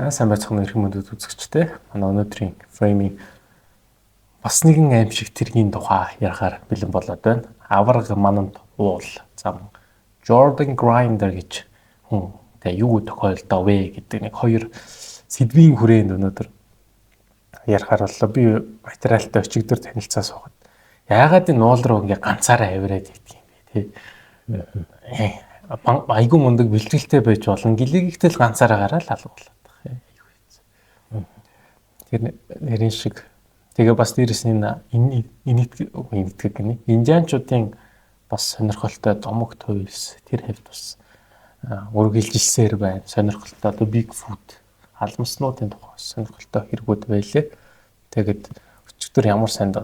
За, сайн байцгаана, эрхэм мөндөд үзэгчдээ. Манай өнөөдрийн фреймийн бас нэгэн аимшиг тэргийн тухай ярихаар бэлэн болоод байна. Аварга мананд уул. За, Jordan Grinder гэж хүн тэ юу тохиолдов вэ гэдэг нэг хоёр сэдвийн хүрээнд өнөөдөр ярихаар боллоо. Би материалтай өчигдөр танилцаа суугаад яагаад энэ нуул руу ингээ ганцаараа авираад идэх юм бэ, тэ? Айгу мундаг бэлтгэлтэй байж болно. Гэлэгтэй л ганцаараа гараад алга болоод байгаа юм. Айгу хэцүү. Тэр нэрийн шиг тэгээ бас дээрэс нь энэ энэтхэг гинэ. Индианчуудын бас сонирхолтой домог туйлс тэр хавьд бас үргэлжилсээр байна. Сонирхолтой одоо Bigfoot алмаснуудын тухай сонирхолтой хэрэгүүд байлээ. Тэгээд өчигдөр ямар санд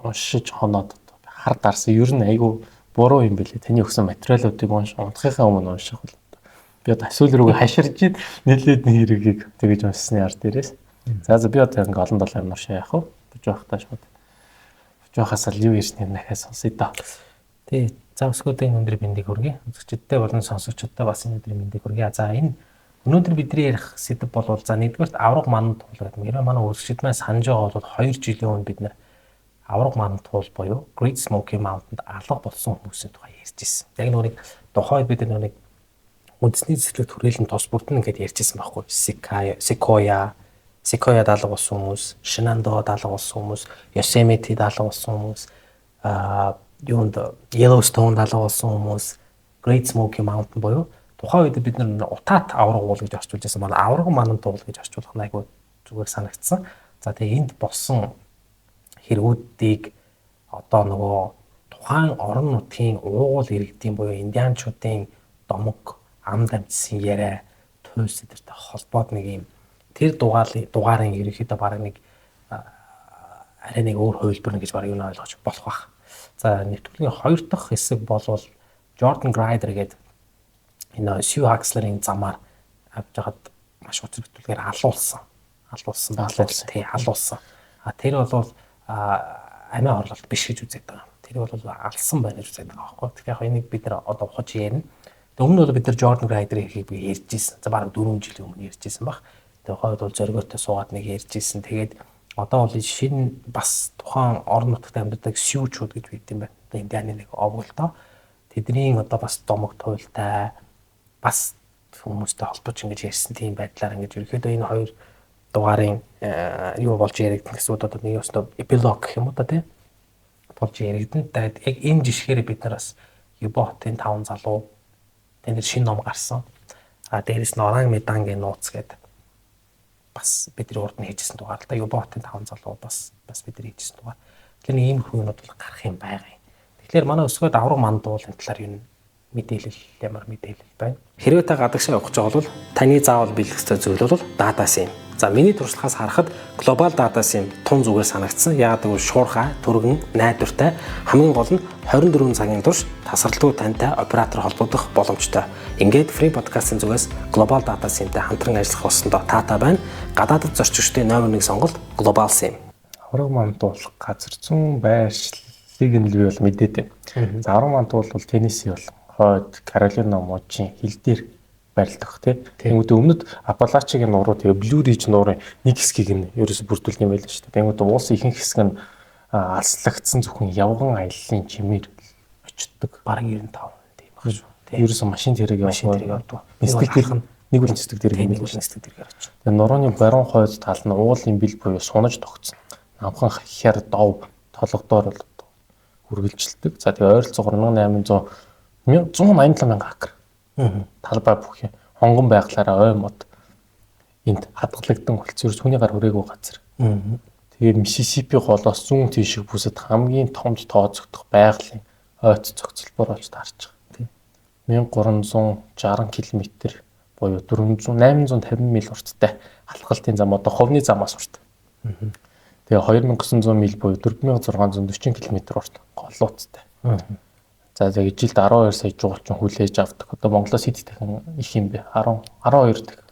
уншиж хоноод хар дарсан. Ер нь айгу буруу юм бэлээ. Таны өгсөн материалуудыг унтахынхаа өмнө унших бол би одоо эсвэл рүүгээ хаширж нэлээд нэг хэргийг тэгэж уншсны ар дээрээс. За, би одоо ингээ олон долоо юм уншаа, яах вэ? Бож байхдаа шууд. Бож байхаас л юу ирснийг дахиад сонсъё доо. Тий. За, өсгөөдийн өндөр мэндийг хүргэе. Үзэгчдээ болон сонсогчдод бас энэ өдрийн мэндийг хүргэе. За, энэ өнөөдөр бидний ярих сэдэв бол, за, нэгдүгээрт аварга манан туул гэдэг. Хэрвээ манай үзэгчд маань санаж байгаа бол 2 жилийн өмнө бид нэр аварга манан туул буюу Great Smoky Mountain-д алга болсон хүмүүсийн тухай ярьж ирсэн. Яг нөгөө нэг тухайд бид нөгөө нэг үндэсний цэцэрлэг хүрээлэн тус бүрдэн ингээд ярьж ирсэн байхгүй. Sequoia даалга болсон хүмүүс, Shenandoah даалга болсон хүмүүс, Yosemite даалга болсон хүмүүс, юунд Yellowstone даалга болсон хүмүүс, Great Smoky Mountain буюу тухайн үед бид нар утаат аварга уул гэж орчуулж байсан бол аварга манан туул гэж орчуулах нь айгүй зүгээр санагдсан. За, тэгээ энд болсон хэрэгүүдийг одоо нөгөө тухайн орон нутгийн уугуул иргэдийн буюу индианчуудын домог, амд амтсан яриа, туйс эдэртэй холбоод нэг юм тэр дугаарын ерөнхийдөө бараг нэг арай нэг өөр хувилбар гэж бараг юу ойлгож болох бах. За, нэвтрүүлгийн хоёр дахь хэсэг болвол Jordan Grider гэдэг энэ Sue Huxley-ийн замаар авч жахад маш учир бүтүүлгээр алуулсан. Алуулсан алуулсан. Тий, алуулсан. А тэр бол амиа хорлолт биш гэж үзээд байгаа. Тэр бол алсан байна гэж үзээд байгаа байхгүй. Тэгэхээр яг энийг бид нар одоо ухаж ярина. Тэгээ өмнө нь бол бид нар Jordan Grider эрхийг би ярьж ирсэн. За, бараг 4 жилийн өмнө ярьж ирсэн баг. Тэгээ хойд бол зоригтой суугаад нэг ярьж ирсэн. Тэгээд одоо бол шинэ бас тухайн орон нутагт амьдардаг сүүчүүд гэж байд юм байна. Одоо Индианы нэг овог л доо. Тэдний одоо бас домог туйлтай бас хүмүүстэй холбож ингэж ярьсан тийм байдлаар ингэж ерөөхдөө энэ хоёр дугаарын юу болж яригдана гэсэн үг, одоо нэг ёстой эпилог гэх юм уу та, тий, болж яригдана. Тэгээд яг энэ жишгээр бид нар бас Юбо хотын таван залуу, тэн дээр шинэ ном гарсан. А дээрэс нь Оран Медангийн нууц гэдэг бас бидний урд нь хийжсэн дугаар л да. Юбо хотын таван залуу бас бидний хийжсэн дугаар. Тэгэхээр нэг иймэрхүү юмнууд бол гарах юм байгаа юм. Тэгэхээр манай өсгөөд авраг мандуул энэ талаар юу мэдээлэл, ямар мэдээлэл байна? Хэрвээ та гадагшаа явах гэж байгаа бол таны заавал бэлдэх ёстой зүйл бол дата SIM. За, миний туршлагаас харахад Global Data SIM тун зүгээр санагдсан. Яагаад гэвэл шуурхай, түргэн, найдвартай, хамгийн гол нь 24 цагийн турш тасралтгүй тантай оператор холбогдох боломжтой. Ингээд Free Podcast-ын зүгээс Global Data SIM-тэй хамтран ажиллах болсондоо таатай байна. Гадаадд зорчигчдын номер 1 сонголт Global SIM. Аварга мандуул газар зүүн байршлыг нь л би бол мэдээд байна. За, аварга мандуул бол Теннесси бол хойд Каролина мужийн хил дээр байрладаг, тий. Тэнгүүдээ өмнөд Апалачигийн нуруу, тэгээ Blue Ridge нуурын нэг хэсгийг нь ерөөсө бүрдүүлдэг юм байл шүү дээ. Тэнгүүдээ уулсын ихэнх хэсэг нь алслагдсан, зөвхөн явган аяллаа чимээр очдог. Бараг 95% тийм баг шүү. Ерөөсө машин тэрэг явдаг. Нисдэг дээр нэг үл нисдэг дэрэг нэг үл нисдэг дэргээр очив. Тэгээ нурууны баруун хойд тал нь уулын бил буюу сунаж тогтсон. Намхан хяр дов толгодоор бол үргэлжилдэг. За, тэгээ ойролцоогоор 1800 187 мянган акр. Талбай бүхий хонгон байглаараа ой мод энд хадгалагдсан үлц, ерөөс хүний гар хүрээгүй газар. Тэгээд Миссисипи голоос зүүн тийших бүсэд хамгийн томд тооцогдох байгалийн ойц зохицолбор болж таарч байгаа. 1360 км буюу 400 850 миль урттай алхалтын зам, одоо ховны замаас урт. Тэгээ 2900 миль буюу 4640 км урт голлуудтай. За, тэгээ жилд 12 сая жуулчин хүлээж авдаг. Одоо Монголоос хэд дахин их юм бэ? 10 12 дахин.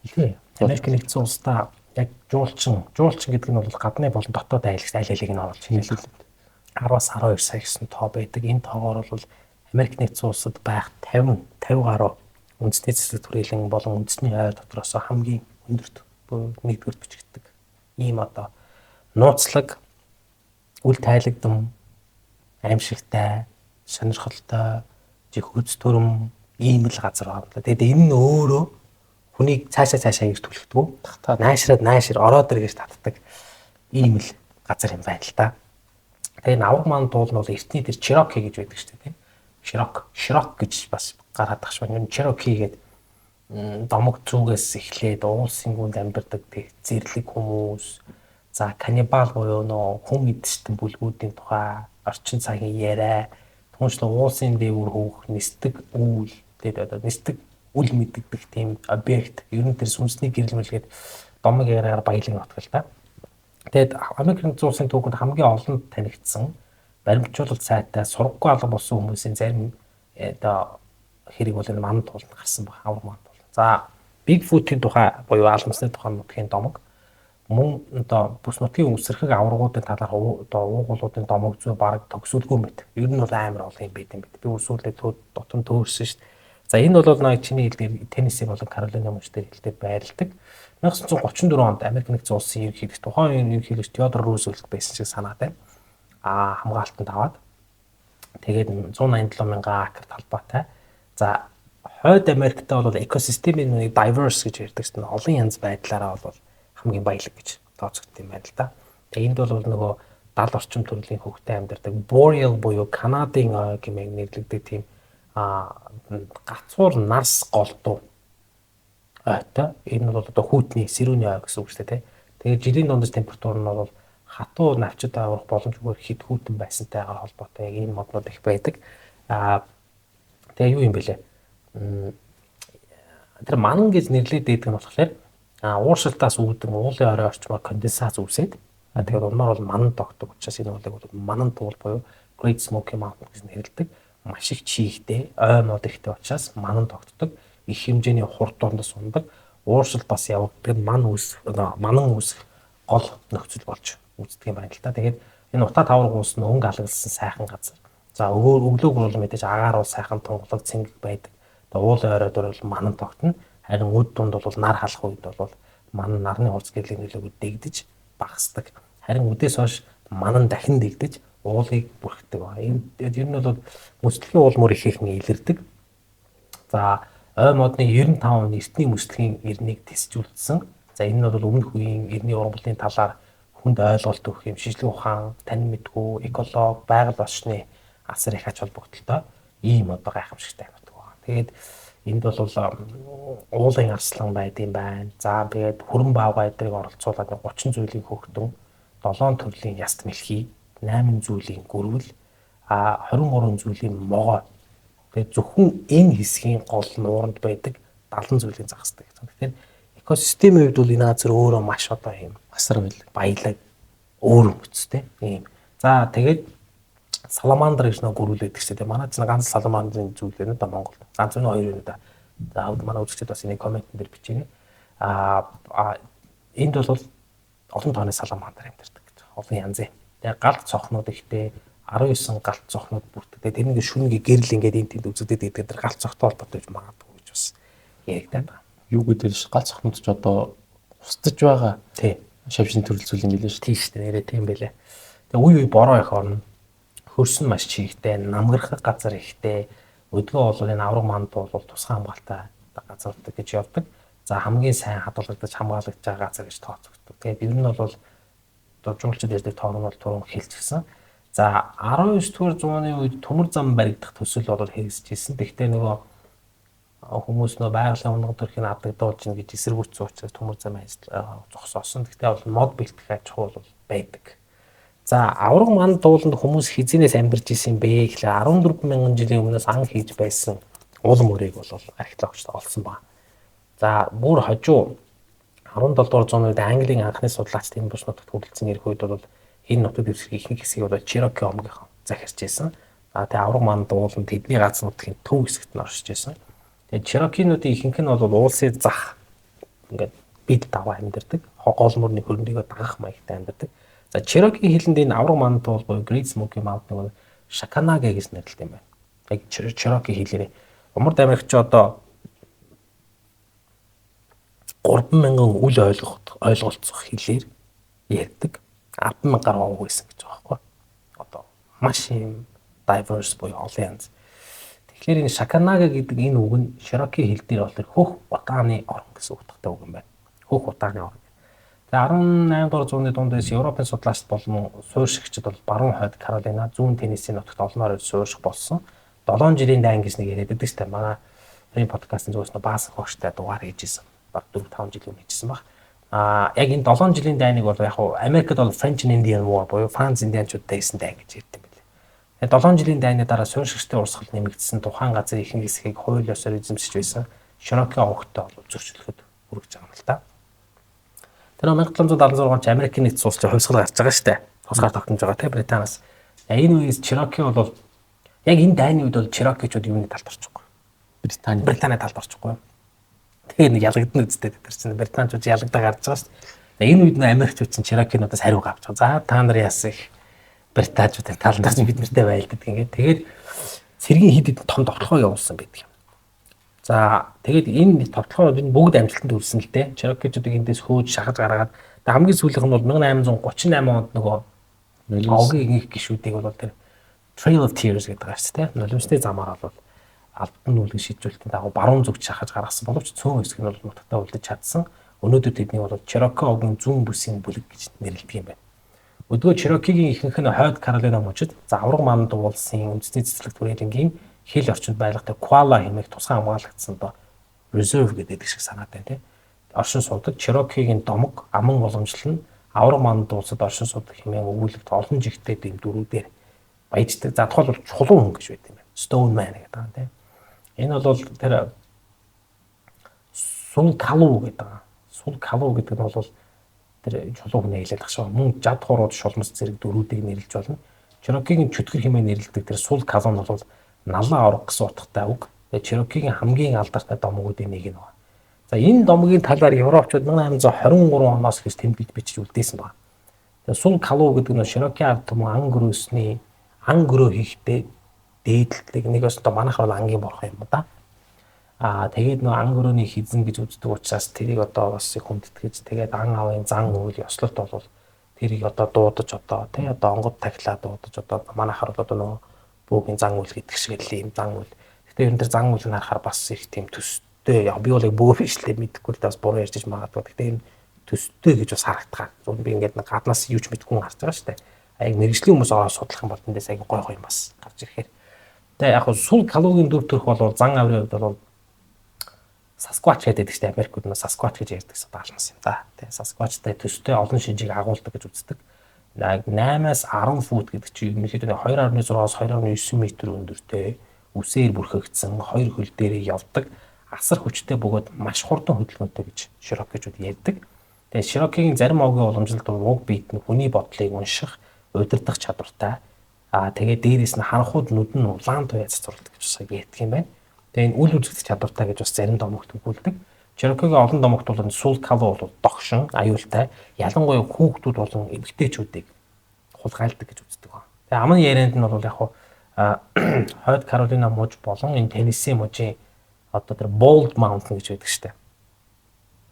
Их. Америк нэгдсэн улсдаа яг жуулчин гэдэг нь бол гадны болон дотоод аялагч аль алийг нь оруулж хэлүүлээд 10-аас 12 сая гэсэн тоо байдаг. Энэ тоогоор бол Америк нэгдсэн улсад байх 50 гаруй Үндэсний цэцлэг түрээлэн болон үндэсний ой дотроос хамгийн өндөрт нэгдүгээр бичигддэг. Ийм одоо нууцлаг, үл тайлагдам, аимшигтай, сонирхолтой, жих хөз төрөм ийм л газар байна. Тэгээд энэ нь өөрөө хүнийг цаашаа цаашаа ирж түлхдэг. Наашраад наашир ороод ир гэж татдаг ийм л газар юм байна л да. Тэгээ энэ авраг маань туул нь бол эртний тэр Чироки гэж байдаг шүү дээ, тийм. Широк гэж бас гараад тахш байна. Чироки гэдэг домог зүгээс эхлээд уулсын гүнд амьдардаг тэг зэрлэг хүмүүс, за каннибал буюу нөө хүн идчихтэн бүлгүүдийн тухай орчин цагийн яриа, түншлэн уулсын дээгүүр хөөх нисдэг үйл, тэгээд одоо нисдэг үл мэддэгдэх тийм объект, ер нь тэр сүнсний гэрэл мэлгээд домог яриагаар баялан нутаг л та. Тэгээд Америк нэгдсэн улсын түүхэнд хамгийн олон танигдсан баримтжуулалт сайтай сургаггүй алга болсон хүмүүсийн зарим одоо хэрэг бол энэ манд тууланд гарсан баг, авар манд туулан. За Bigfoot-ийн тухай буюу аламсны тухай нутгийн домог мөн одоо бүс нутгийн үсрэхэг аваргуудын талаар одоо уугуулуудын домог зүй бараг төгсөлгүй мэт. Ер нь бол амар олон юм байт юм бит. Би үрсүүлээ дутам төөрсөн шүү дээ. За энэ бол нэг чиний хэлдгээр Теннесси болон Каролина мужид хэлдэг байрладаг. 1934 онд Америк нэгдсэн улсын ерөнхийлөгч тухайн үеийн ерөнхийлөгч Теодор Рузвельт байсан шиг санаад байна. Хамгаалтанд аваад тэгээд 187 мянган акр талбайтай. За Хойд Америкт бол экосистемийн нэг diverse гэж ярьдаг чинь олон янз байдлаараа бол хамгийн баялаг гэж тооцогдсон юм байна л да. Тэгээ энд бол нөгөө 70 орчим төрлийн хөвгтэй амьдардаг boreal буюу Канадын ой гэмээр нэрлэгдэг тийм гацуур нарс голдуу ойтой. Энэ бол одоо хүүтний сэрүүний ой гэсэн үг шүү дээ, тий. Тэгээд жилийн дундаж температур нь бол хатуу навчид аврах боломжгүйгээр хэд хүйтэн байсантайгаар холбоотой яг энэ моднууд их байдаг. Тэгээ юу юм бэлээ? Тэр манан гэж нэрлээд байдаг нь болохоор ууршилтаас үүдэн уулын орой орчмоор конденсац үүсээд тэгээд улмаар бол манан тогтдог учраас энэ уулыг бол манан туул буюу Great Smoky Mountain гэж нэрлэдэг. Маш их чийгтэй, ой мод ихтэй учраас манан тогтдог. Их хэмжээний хурд дундас ундаг. Ууршил бас явагддаг. Манан үүсэх гол нөхцөл болж үздэг юм байна л та. Тэгээд энэ утаа тавраг уус нь өнгө алаглсан сайхан газар. За өглөөг бол мэдээж агаар бол сайхан тунгалаг цэнгэг байдаг. Тэгээ уулын орой дээр бол манан тогтно. Харин үд дунд бол нар халах үед бол манан нарны хурц гэрлийн нөлөөгөө дэгдэж багасдаг. Харин үдээс хойш манан дахин дэгдэж уулыг бүрхдэг ба. Энэ ер нь бол мөслөгийн уул мөр их ихэн илэрдэг. За ой модны 95% нь эртний мөслөгийн эрнийг тисжүүлсэн. За энэ нь бол өмнөх үеийн эртний ургамлын талаар хүнд ойлголт өгөх юм шижлэг ухаан, танин мэдгүй, эколог, байгаль орчны асар их ач холбогдолтой ийм одоо гайхамшигтай нутаг байна. Тэгээд энд бол уулын арслан байдсан байна. За тэгээд хүрэн баавгай эдрийг оролцуулаад 30 зүйлийн хөгтөн, 7 төрлийн яст мэлхий, 8 зүйлийн гөрвөл, 23 зүйлийн могой. Тэгээд зөвхөн энэ хэсгийн гол нууранд байдаг 70 зүйлийн загасдаг. Тэгэхээр экосистемийн хувьд бол энэ газар өөрөө маш одоо ийм асар баялаг өөр мөцтэй ийм. За тэгээд саламандр гэж нэг гөрүүлээд гэсэн тийм манай чинь ганц саламандрын зүйл байна да Монголд. Ганц нь хоёр юм да. За манай үзэгчид бас энийг комментэн дээр бичээрэй. Энд бол олон тооны саламандр амьдардаг гэж. Олон янзын. Тэгээ галт цохнууд ихтэй 19 галт цохнууд бүрддэг. Тэгээ тэр нэг шүнгийн гэрэл ингээд энэ тэнд үзэгдээд идэг. Тэр галт цохтой холбоотой гэж магадгүй гэж бас яригдаад байгаа. Юу гэдэг нь галт цохнууд ч одоо устж байгаа. Тий. Шавжин төрөл зүйл юм билээ шүү. Тийм шүү дээ. Нэрээ тийм байлээ. Тэгээ үе үе бороо их орно. Хөрс нь маш чигтэй, намгархах газар ихтэй. Өдгөө бол энэ авраг манд бол тусгай хамгаалтай газар гэж явдаг. За хамгийн сайн хадгалагдаж хамгаалагдж байгаа газар гэж тооцогддог. Тэгээд ер нь бол одоо жуулчид ярьдаг тоон нь бол түрүүн хэлчихсэн. За 19 дугаар зууны үед төмөр зам баригдах төсөл бол хэрэгжижсэн. Гэхдээ нөгөө хүмүүс нөгөө байгалийн унган төрхийг адагдуулж гин гэж эсэргүүцсэн учраас төмөр зам ажил зогсоосон. Гэхдээ бол мод бэлтгэх аж ахуй бол байдаг. За авраг манд дууланд хүмүүс хизэнээс амьдарч исэн бэ гэхлээр 14 мянган жилийн өмнөөс ан хийж байсан уул мөрийг бол археологчид олсон байна. За бүр хожуу 17 дугаар зууны үед Английн анхны судлаачид энэ бүс нутагт хүрэлцэн ирэх үед бол энэ нутаг дэвсгэрийн ихэнх хэсгийг бол Чероки омгийнхан захирч байсан. За тэгээ авраг манд дууланд тэдний газар нутгийн төв хэсэгт нь оршиж байсан. Тэгээ Черокинуудын ихэнх нь бол уулсын зах ингээд бид даваа амьдардаг. Гол мөрний хөрөндийгөө дагах маягтай амьдардаг. За Чероки хэлэнд энэ авраг манд туул буюу Great Smoky Mountain нэг Шаканага гэж нэрлэдэг юм байна. Яг Чероки хэлээрээ. Умард Америк ч одоо 3000 үл ойлголцох хэлээр ярьдаг. 100000 гаруй овог байсан гэж байгаа байхгүй. Одоо маш юм diverse буюу олон янз. Тэгэхээр энэ Шаканага гэдэг энэ үг нь Cherokee хэл дээр болохоор хөх удааны орон гэсэн утгатай үг юм байна. Хөх удааны орон. Тэгээ 18 дугаар зууны дунд байсан Европын судлаачид болон суурьшигчид бол баруун хойд Каролина, зүүн Теннесси нутагт олноор суурьших болсон. 7 жилийн дайн гэж нэг яриад байдаг шүү дээ. Манай энэ подкастын зүгээс баасан хогштой дугаар хийж исэн. Баг 4 5 жилийн өмнө хийжсэн баг. Яг энэ 7 жилийн дайныг бол яг хуу Америкт бол French and Indian War буюу Франц индианчуудтай хийсэн дайн гэж ярьдаг юм билээ. Тэгээ 7 жилийн дайны дараа суурьшигчдын урсгал нэмэгдсэн, тухайн газар ихэнх хэсгийг хууль ёсоор эзэмшиж байсан Cherokee овогтой бол зөрчлөхөд хүрэж байгаа юм л та. Тэр 1776 онд Америкийн нэгдсэн улс чинь хувьсгал гарч байгаа шүү дээ. Тусгаар тогтнож байгаа тийм Британаас. Энэ үеэс Cherokee бол яг энэ дайны үед бол Cherokee-чууд юуны талд орчихгүй. Британи талд орчихгүй. Тэгээ нэг ялагдана үстэй тэд нар чинь Британчууд ялагдаа гарч байгаа шүү дээ. Энэ үед нөө Америкчууд чинь Cherokee-нуудаас хариу авч байгаа. За та нар яасан их Британчуудын талд орж бид нартай байлддаг ингээд. Тэгээд цэргийн хэд хэдэн том довтлогоо явуулсан байдаг юм. За тэгээд энэ довтлогоо энэ бүгд амжилтанд хүрсэн л дээ. Cherokee-чуудыг эндээс хөөж шахаж гаргаад хамгийн сүүлийнх нь бол 1838 онд нөгөө овгийн их гишүүдийг бол тэр Trail of Tears гэдэг байгаа шүү дээ. Нулимсны замаар бол албан нүүлгэн шийдвэрлэлтийн дагуу баруун зүгт шахаж гаргасан боловч цөөн хэсэг нь бол нутагтаа үлдэж чадсан. Өнөөдөр тэднийг бол Cherokee овгийн зүүн бүсийн бүлэг гэж нэрлэдэг юм байна. Өдгөө Cherokee-гийн ихэнх нь хойд Каролина мужид завраг манд уулсын үндэсний цэцэрлэг түрээлэнгийн хэл орчинд байлгадаг Qualla хэмээх тусгай хамгаалагдсан доо reserve гэдэг шиг санаад байна тийм. Оршин суудаг Cherokee-гийн домог аман уламжлал нь авраг манд улсад оршин суудаг хэмээн өгүүлэгт олон жигтэй дэм дөрүүдээр баяждаг. За тухайлбал чулуун хүн гэж байт юм байна. Stone man гэдэг байгаа тийм. Энэ бол тэр сул калу гэдэг байгаа. Сул калу гэдэг нь бол тэр чулуу хүний хэлээд ах шиг. Мөн жад хурууд шулмас зэрэг дөрүүдийг нэрлэж болно. Cherokee-гийн чөтгөр хэмээн нэрлэдэг тэр сул калу нь бол налан авраг гэсэн утгатай үг. Тэгээ Cherokee-гийн хамгийн алдартай домгуудын нэг нь байна. За энэ домгийн талаар Европчууд 1823 оноос гэж тэмдэглэж бичиж үлдээсэн байна. Тэгээ сул калу гэдэг нь Cherokee ард түмэн ан гөрөөсний ан гөрөө хийхдээ дээдэлдэг нэг бас одоо манайх бол ангийн бурхан юм да. Тэгээд нөө ан гөрөөний хизэн гэж үздэг учраас тэрийг одоо бас их хүндэтгэж тэгээд ан аавын зан үйл ёслолт бол тэрийг одоо дуудаж одоо тий одоо онгод тахилаа дуудаж одоо манайхаар бол одоо нөгөө бөөгийн зан үйл гэдэг шиг л юм зан үйл. Гэтэ ер нь тэр зан үйлийг харахаар бас их тийм төстэй. Яг би бол яг бөө биш л мэдэхгүй л бас буруу ярьж магадгүй. Гэтэ энэ төстэй гэж бас харагдгаа. Зөв би ингээд гаднаас юу ч мэдэхгүй гарч байгаа шүү дээ. Яг мэрэгжлийн хүмүүс ороо судлах юм бол тэндээс аяг гой гой юм бас гарч ирэхээр. Тэгээ яг сул калогийн дүр төрх бол зан авирын хувьд бол Sasquatch гэдэг чинь Америкууд нь Sasquatch гэж ярьдаг даалмас юм да. Тэгээ Sasquatch-тай төстэй олон шинжийг агуулдаг гэж үздэг. 8-аас 10 фут гэдэг чинь ерөнхийдөө 2.6-аас 2.9 м өндөртэй үсээр бүрхэгдсэн хоёр хөл дээрээ явдаг асар хүчтэй бөгөөд маш хурдан хөдөлгөөнтэй гэж Cherokee-чууд ярьдаг. Тэгээ Cherokee-гийн зарим овгийн уламжлалт уг биет нь хүний бодлыг унших, удирдах чадвартай. Тэгээд дээрээс нь харанхууд нүд нь улаан туяа цацруулдаг гэж бас ярьдаг юм байна. Тэгээ энэ үл үзэгдэх чадвартай гэж бас зарим домогт өгүүлдэг. Cherokee-гийн олон домогт бол сул калу бол догшин, аюултай, ялангуяа хүүхдүүд болон эмэгтэйчүүдийг хулгайлдаг гэж үздэг байна. Тэгээ аман ярианд нь бол яг хойд Каролина муж болон энэ Теннесси мужийн одоо тэр Bald Mountain гэж байдаг штэ.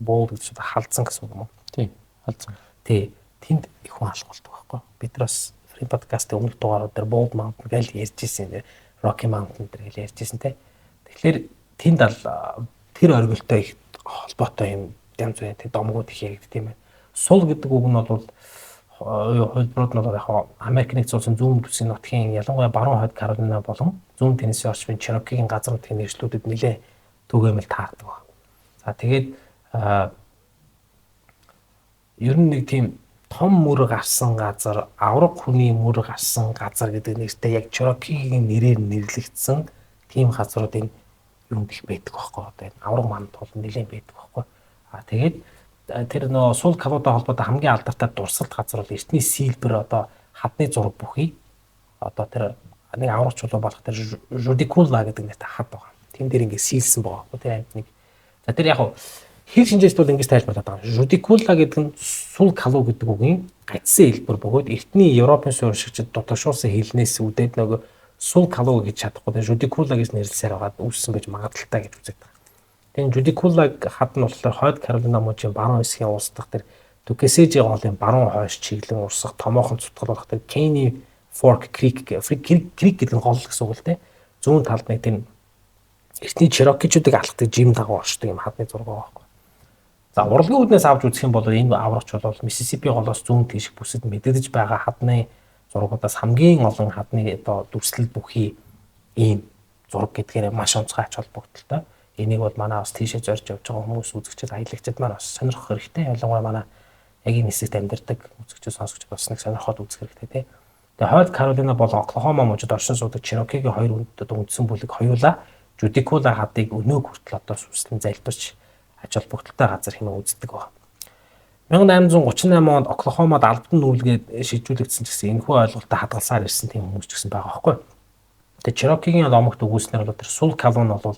Bald гэж одоо халдсан гэсэн үг юм уу? Тийм, халдсан. Тий, тэнд их хүн алга болдог байхгүй. Бид нар бас Free Podcast-ийн өмнөх дугаарууд дээр Bald Mountain гэж ярьж ирсэн. Rocky Mountain дээр гэж ярьж ирсэн те. Тэгэхээр тэнд ал тэр оргилтой их холбоотой юм янз бүрийн тийм домгууд их яригддаг юм байна. Сул гэдэг үг нь бол хувилбарууд нь бол яг Америк нэгдсэн улсын зүүн бүсийн нутгийн ялангуяа баруун хойд Каролина болон зүүн Теннесси орчмын Cherokee-гийн газар нутгийн нэршлүүдэд нэлээ түгээмэл таардаг байна. За тэгээд ер нь нэг тийм том мөр гарсан газар, авраг хүний мөр гарсан газар гэдэг нэртэй яг Cherokee-гийн нэрээр нэрлэгдсэн тийм газруудын юунд их байдаг байхгүй одоо энэ авраг манд бол нэлээд байдаг байхгүй. Тэгээд тэр нөө сул калуутай холбоотой хамгийн алдартай дурсгалт газар бол эртний силбер одоо хадны зураг бүхий одоо тэр нэг авраг чулуу болох тэр Жудикула гэдэг нэртэй хад байгаа. Тэн дээр ингээд сийлсэн байгаа. Тэр амьтныг. За тэр яг хэл шинжээчд бол ингэж тайлбарлаад байгаа. Жудикула гэдэг нь сул калуу гэдэг үгийн гацсан хэлбэр бөгөөд эртний Европын суурьшигчид дутагшуулсан хэлнээс үүдээд нөгөө сул калуу гэж чадахгүй тэр Жудикула гэж нэрлсээр байгаад үүссэн байж магадлалтай гэж үздэг. Тэгээд Жудикула хад нь болохоор Хойд Каролина мужийн баруун хэсгийн улс дахь тэр Түкесежи голын баруун хойш чиглэн урсах томоохон цутгал болох тэр Кенни Fork Creek Creek гэдэг нь гол гэсэн үг л дээ. Зүүн талд нэг тийм эртний Черокичүүдийг алхдаг жим дагуу оршдог юм хадны зураг байгаа байхгүй. За урлагийн үүднээс авч үзэх юм бол энэ аврагч бол Миссисипи голоос зүүн тийшх бүсэд мэдэгдэж байгаа хадны зургуудаас хамгийн олон хадны одоо дүрслэл бүхий ийм зураг гэдгээр маш онцгой ач холбогдолтой. Энийг бол манай бас тийшээ зорж явж байгаа хүмүүс, үзэгчид, аялагчид маань бас сонирхох хэрэгтэй. Ялангуяа манай яг энэ хэсэгт амьдардаг үзэгчид, сонсогчид бас нэг сонирхоод үзэх хэрэгтэй тий. Тэгээ Хойд Каролина болон Оклахома мужид оршин суудаг Черокигийн хоёр одоо үндсэн бүлэг хоёулаа Жудикула хадыг өнөөг хүртэл одоо сүнслэн залбирч ач холбогдолтой газар хэмээн үздэг байна. 1838 онд Оклахомад албан нүүлгээд шийдвэрлэгдсэн ч гэсэн энэхүү ойлголттой хадгалсаар ирсэн тийм хүмүүс ч гэсэн байгаа байхгүй. Тэгээ Черокигийн домогт өгүүлснээр бол тэр Сул Калун бол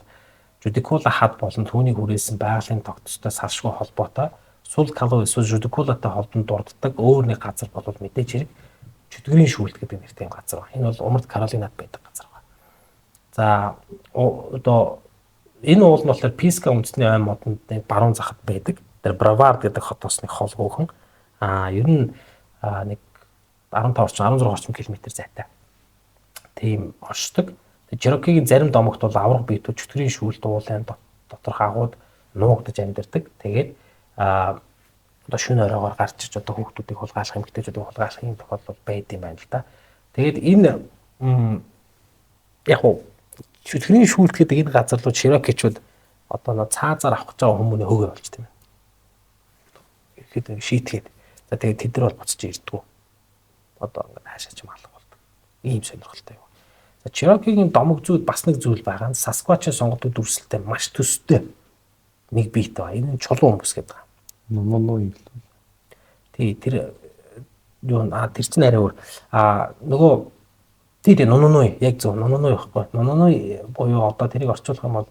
Жудикула хад болон түүнийг хүрээсэн байгалийн тогтцтой салшгүй холбоотой Сул Калу эсвэл Жудикулатай холбон дурддаг өөр нэг газар бол мэдээж хэрэг чөтгөрийн шүүлт гэдэг нэртэй юм газар байна. Энэ бол Умард Каролинад байдаг газар байна. За одоо энэ уул нь болохоор Писка үндэсний ой модонд баруун захад байдаг. Тэр Бравард гэдэг хотоос нэг холгүйхэн. Ер нь нэг 15 орчим 16 орчим километр зайтай. Тийм оршдог. Черокигийн зарим домогт бол аврах биетүүд чөтгөрийн шүүлт уулын доторх агууд нуугдаж амьдардаг. Тэгээд одоо шөнө оройгоор гарч иж одоо хүүхдүүдийг хулгайлах, эмэгтэйчүүдийг хулгайлах юм тохиолдол байд юм байна л да. Тэгээд энэ яг уу чөтгөрийн шүүлт гэдэг энэ газар руу Черокичүүд одоо нөө цаазаар авах гэж байгаа хүмүүний хөөгөр болчт юм байна. Ихэд шийтгээд. За тэгээд тэд нар бол буцаж ирдгүү. Одоо ингээд хаашаа ч юм алга болдог. Ийм сонирхолтой юм. За Черокигийн домог зүйд бас нэг зүйл байгаа нь Сасквачийн сонгодог дүрслэлтэй маш төстэй нэг биет байна. Энэ нь чулуун хүмүүс гэдэг. Нуну юм л. Тий, тэр юу тэр чинь арай өөр. Нөгөө тий нунуну яг зөв нунуну байхгүй. Нунуну буюу одоо тэрийг орчуулах юм бол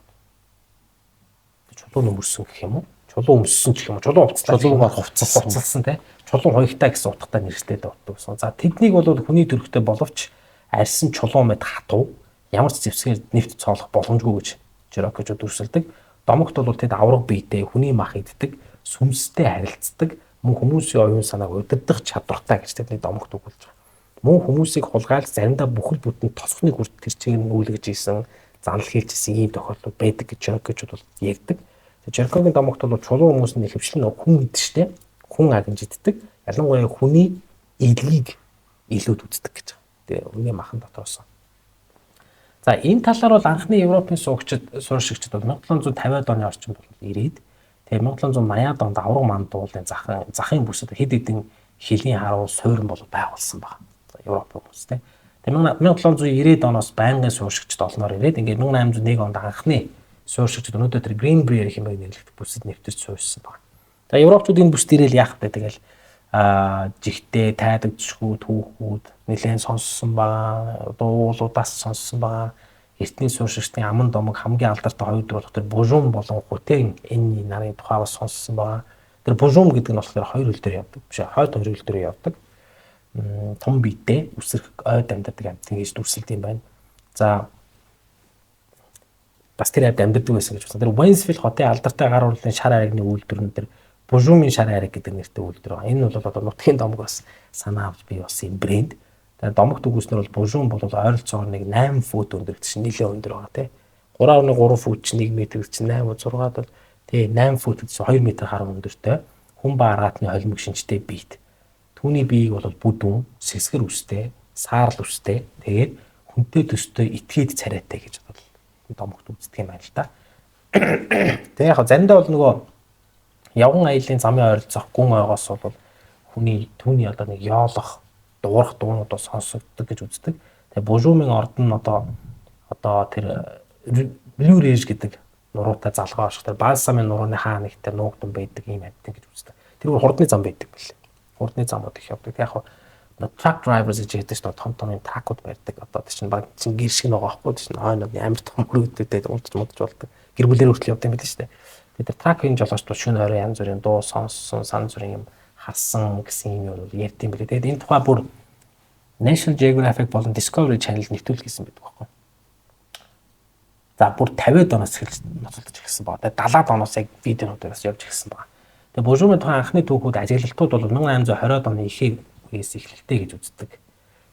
чулуун өмөрсөн гэх юм уу? Чулуун өмссөн гэх юм уу? Чулуун хувцлаа. Чулуугаар хувцалсан. Хувцалсан тий. Чулуун хоёртай гэсэн утгатай нэрстэй дууддаг гэсэн. За тэднийг бол хүний төрхтэй боловч арьсан чулуун мэт хатуу ямар ч зэвсгээр нэвт цоолох боломжгүй гэж Черокичууд дүрсэлдэг. Домогт бол тэд авраг биетэй хүний мах иддэг, сүмстэй харилцдаг, мөн хүмүүсийн оюун санааг удирдах чадвартай гэж тэдний домогт өгүүлж байгаа. Мөн хүмүүсийг хулгайлж заримдаа бүхэл бүтэн тосхны хүрт тэр чигээр нь үлгэж исэн, занал хийлж исэн ийм тохиолдол байдаг гэж Черокичууд бол ярьдаг. Черокигийн домогт бол чулуун хүмүүс нь ихэвчлэн хүн идэж штэ, хүн агнж иддэг. Ялангуяа хүний илгийг илүүд үздэг гэж байгаа. Тэгээ хүний махан дотроос. За энэ талаар бол анхны Европын суугчид, суурьшигчид бол 1750-ад оны орчимд бол ирээд тэгээ 1780-ад онд авраг мандуулын захын бүсэд хэд хэдэн хилийн харуу суурин бол байгуулсан байна. За Европын хүмүүс те. Тэгээ 1790-ад оноос байнгын суурьшигчид олноор ирээд ингээд 1801 онд анхны суурьшигчид өнөөдөр тэр Greenbrier хэмээн нэрлэгдэх бүсэд нэвтэрч суурьсан байна. За Европчууд энэ бүсд ирээл яах вэ тэгэл жигтэй тайдагчгүй түүхүүд нэлээд сонссон байгаа, дуулуудаас сонссон байгаа. Эртний суурьшигчдын аман домог хамгийн алдартай хоёр дүр болох тэр Бужум болон Хутэн энэ нарын тухай бас сонссон байгаа. Тэр Бужум гэдэг нь болохоор хоёр хөл дээр явдаг. Биш хойд хоёр хөл дээр явдаг. Том биетэй үсрэх ойд амьдардаг амьтан гэж дүрсэлд юм байна. За бас тэр амьд амьдардаг байсан гэж бодсон. Тэр Waynesville хотын алдартай гар урлын шар айрагны үйлдвэр нь тэр Бужумын шар айраг гэдэг нэртэй үйлдвэр байгаа. Энэ бол одоо нутгийн домог бас санаа авч бий болсон юм брэнд. Тэгээ домогт өгүүлснээр бол Бужум бол ойролцоогоор нэг 8 фут өндөр гэдэг чинь нэлээд өндөр байгаа тий. 3.3 фут чинь 1 м чинь 8 6 бол тий 8 фут гэдэг чинь 2 м гаруй өндөртэй. Хүн ба аргаатны холимог шинжтэй биет. Түүний биеийг бол бүдүүн, сэсгэр үстэй, саарл үстэй. Тэгээд хүнтэй төстэй итгээд царайтай гэж бол домогт үздэг юм байна л да. Тэгээ яг заримдаа бол нөгөө явган аялын замын ойролцоох гүн ойгоос бол хүний түүний одоо нэг ёолох дуурах дуунууд бол сонсогддог гэж үздэг. Тэгээ Бужумын орд нь одоо тэр Blue Ridge гэдэг нуруутай залгаа орших тэр Балсамын нурууны хаа нэгтэр нуугдан байдаг ийм амьтан гэж үздэг. Тэр хурдны зам байдаг мөлий. Хурдны замууд их явдаг. Яг truck drivers гэж ярьдаг шүү дээ. Том том юм тракууд барьдаг. Одоо тэр чинь баг чинь гэр шиг байгаа байхгүй. Тэр чинь ой нэг амар том мөрөгдөд унтж модж болдог. Гэр бүлээр хүртэл явдаг юм билээ шүү дээ. Тэгээд тэр трак хийн жолоочд шөнө орой янз бүрийн дуу сонссон, сан бүрийн юм харсан гэсэн юм бол ярьд юм билээ. Тэгээд энэ тухай бүр National Geographic болон Discovery Channel нэвтрүүлэг хийсэн байдаг байхгүй. За бүр 50-ад оноос эхэлж ноцолдож эхэлсэн байна. Тэгээ 70-ад оноос яг видеонууд бас явж эхэлсэн байна. Тэгээ бужуумын тухайн анхны түүхүүд ажиглалтууд бол 1820-ад оны ихээ үеэс эхэлэлтэй гэж үздэг.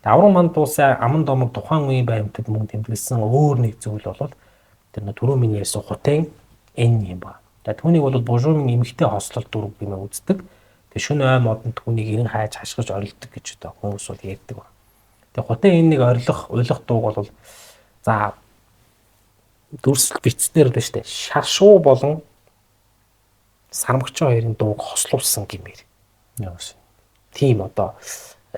Тэгээ авраг манд улсын аман домог тухайн үеийн баримтад мөн тэмдэглэсэн өөр нэг зүйл бол тэр нөө түрүү миний ярьсан хутын эн юм ба. Тэгээ түүнийг бол бужуумын эмэгтэй хослол дүрэг гэмээ үздэг. Тэгээ шөнө ой модон түүнийг эрен хайж хашгирч орилдог гэж одоо хүмүүс бол ярьдаг ба. Тэгээ хутын эннийг орилох, уйлах дууг бол за дүрсэл бичснээр л шүү дээ. Шаршуу болон сармагчин хоёрын дууг хослуулсан гэмээр. Яасан. Тийм одоо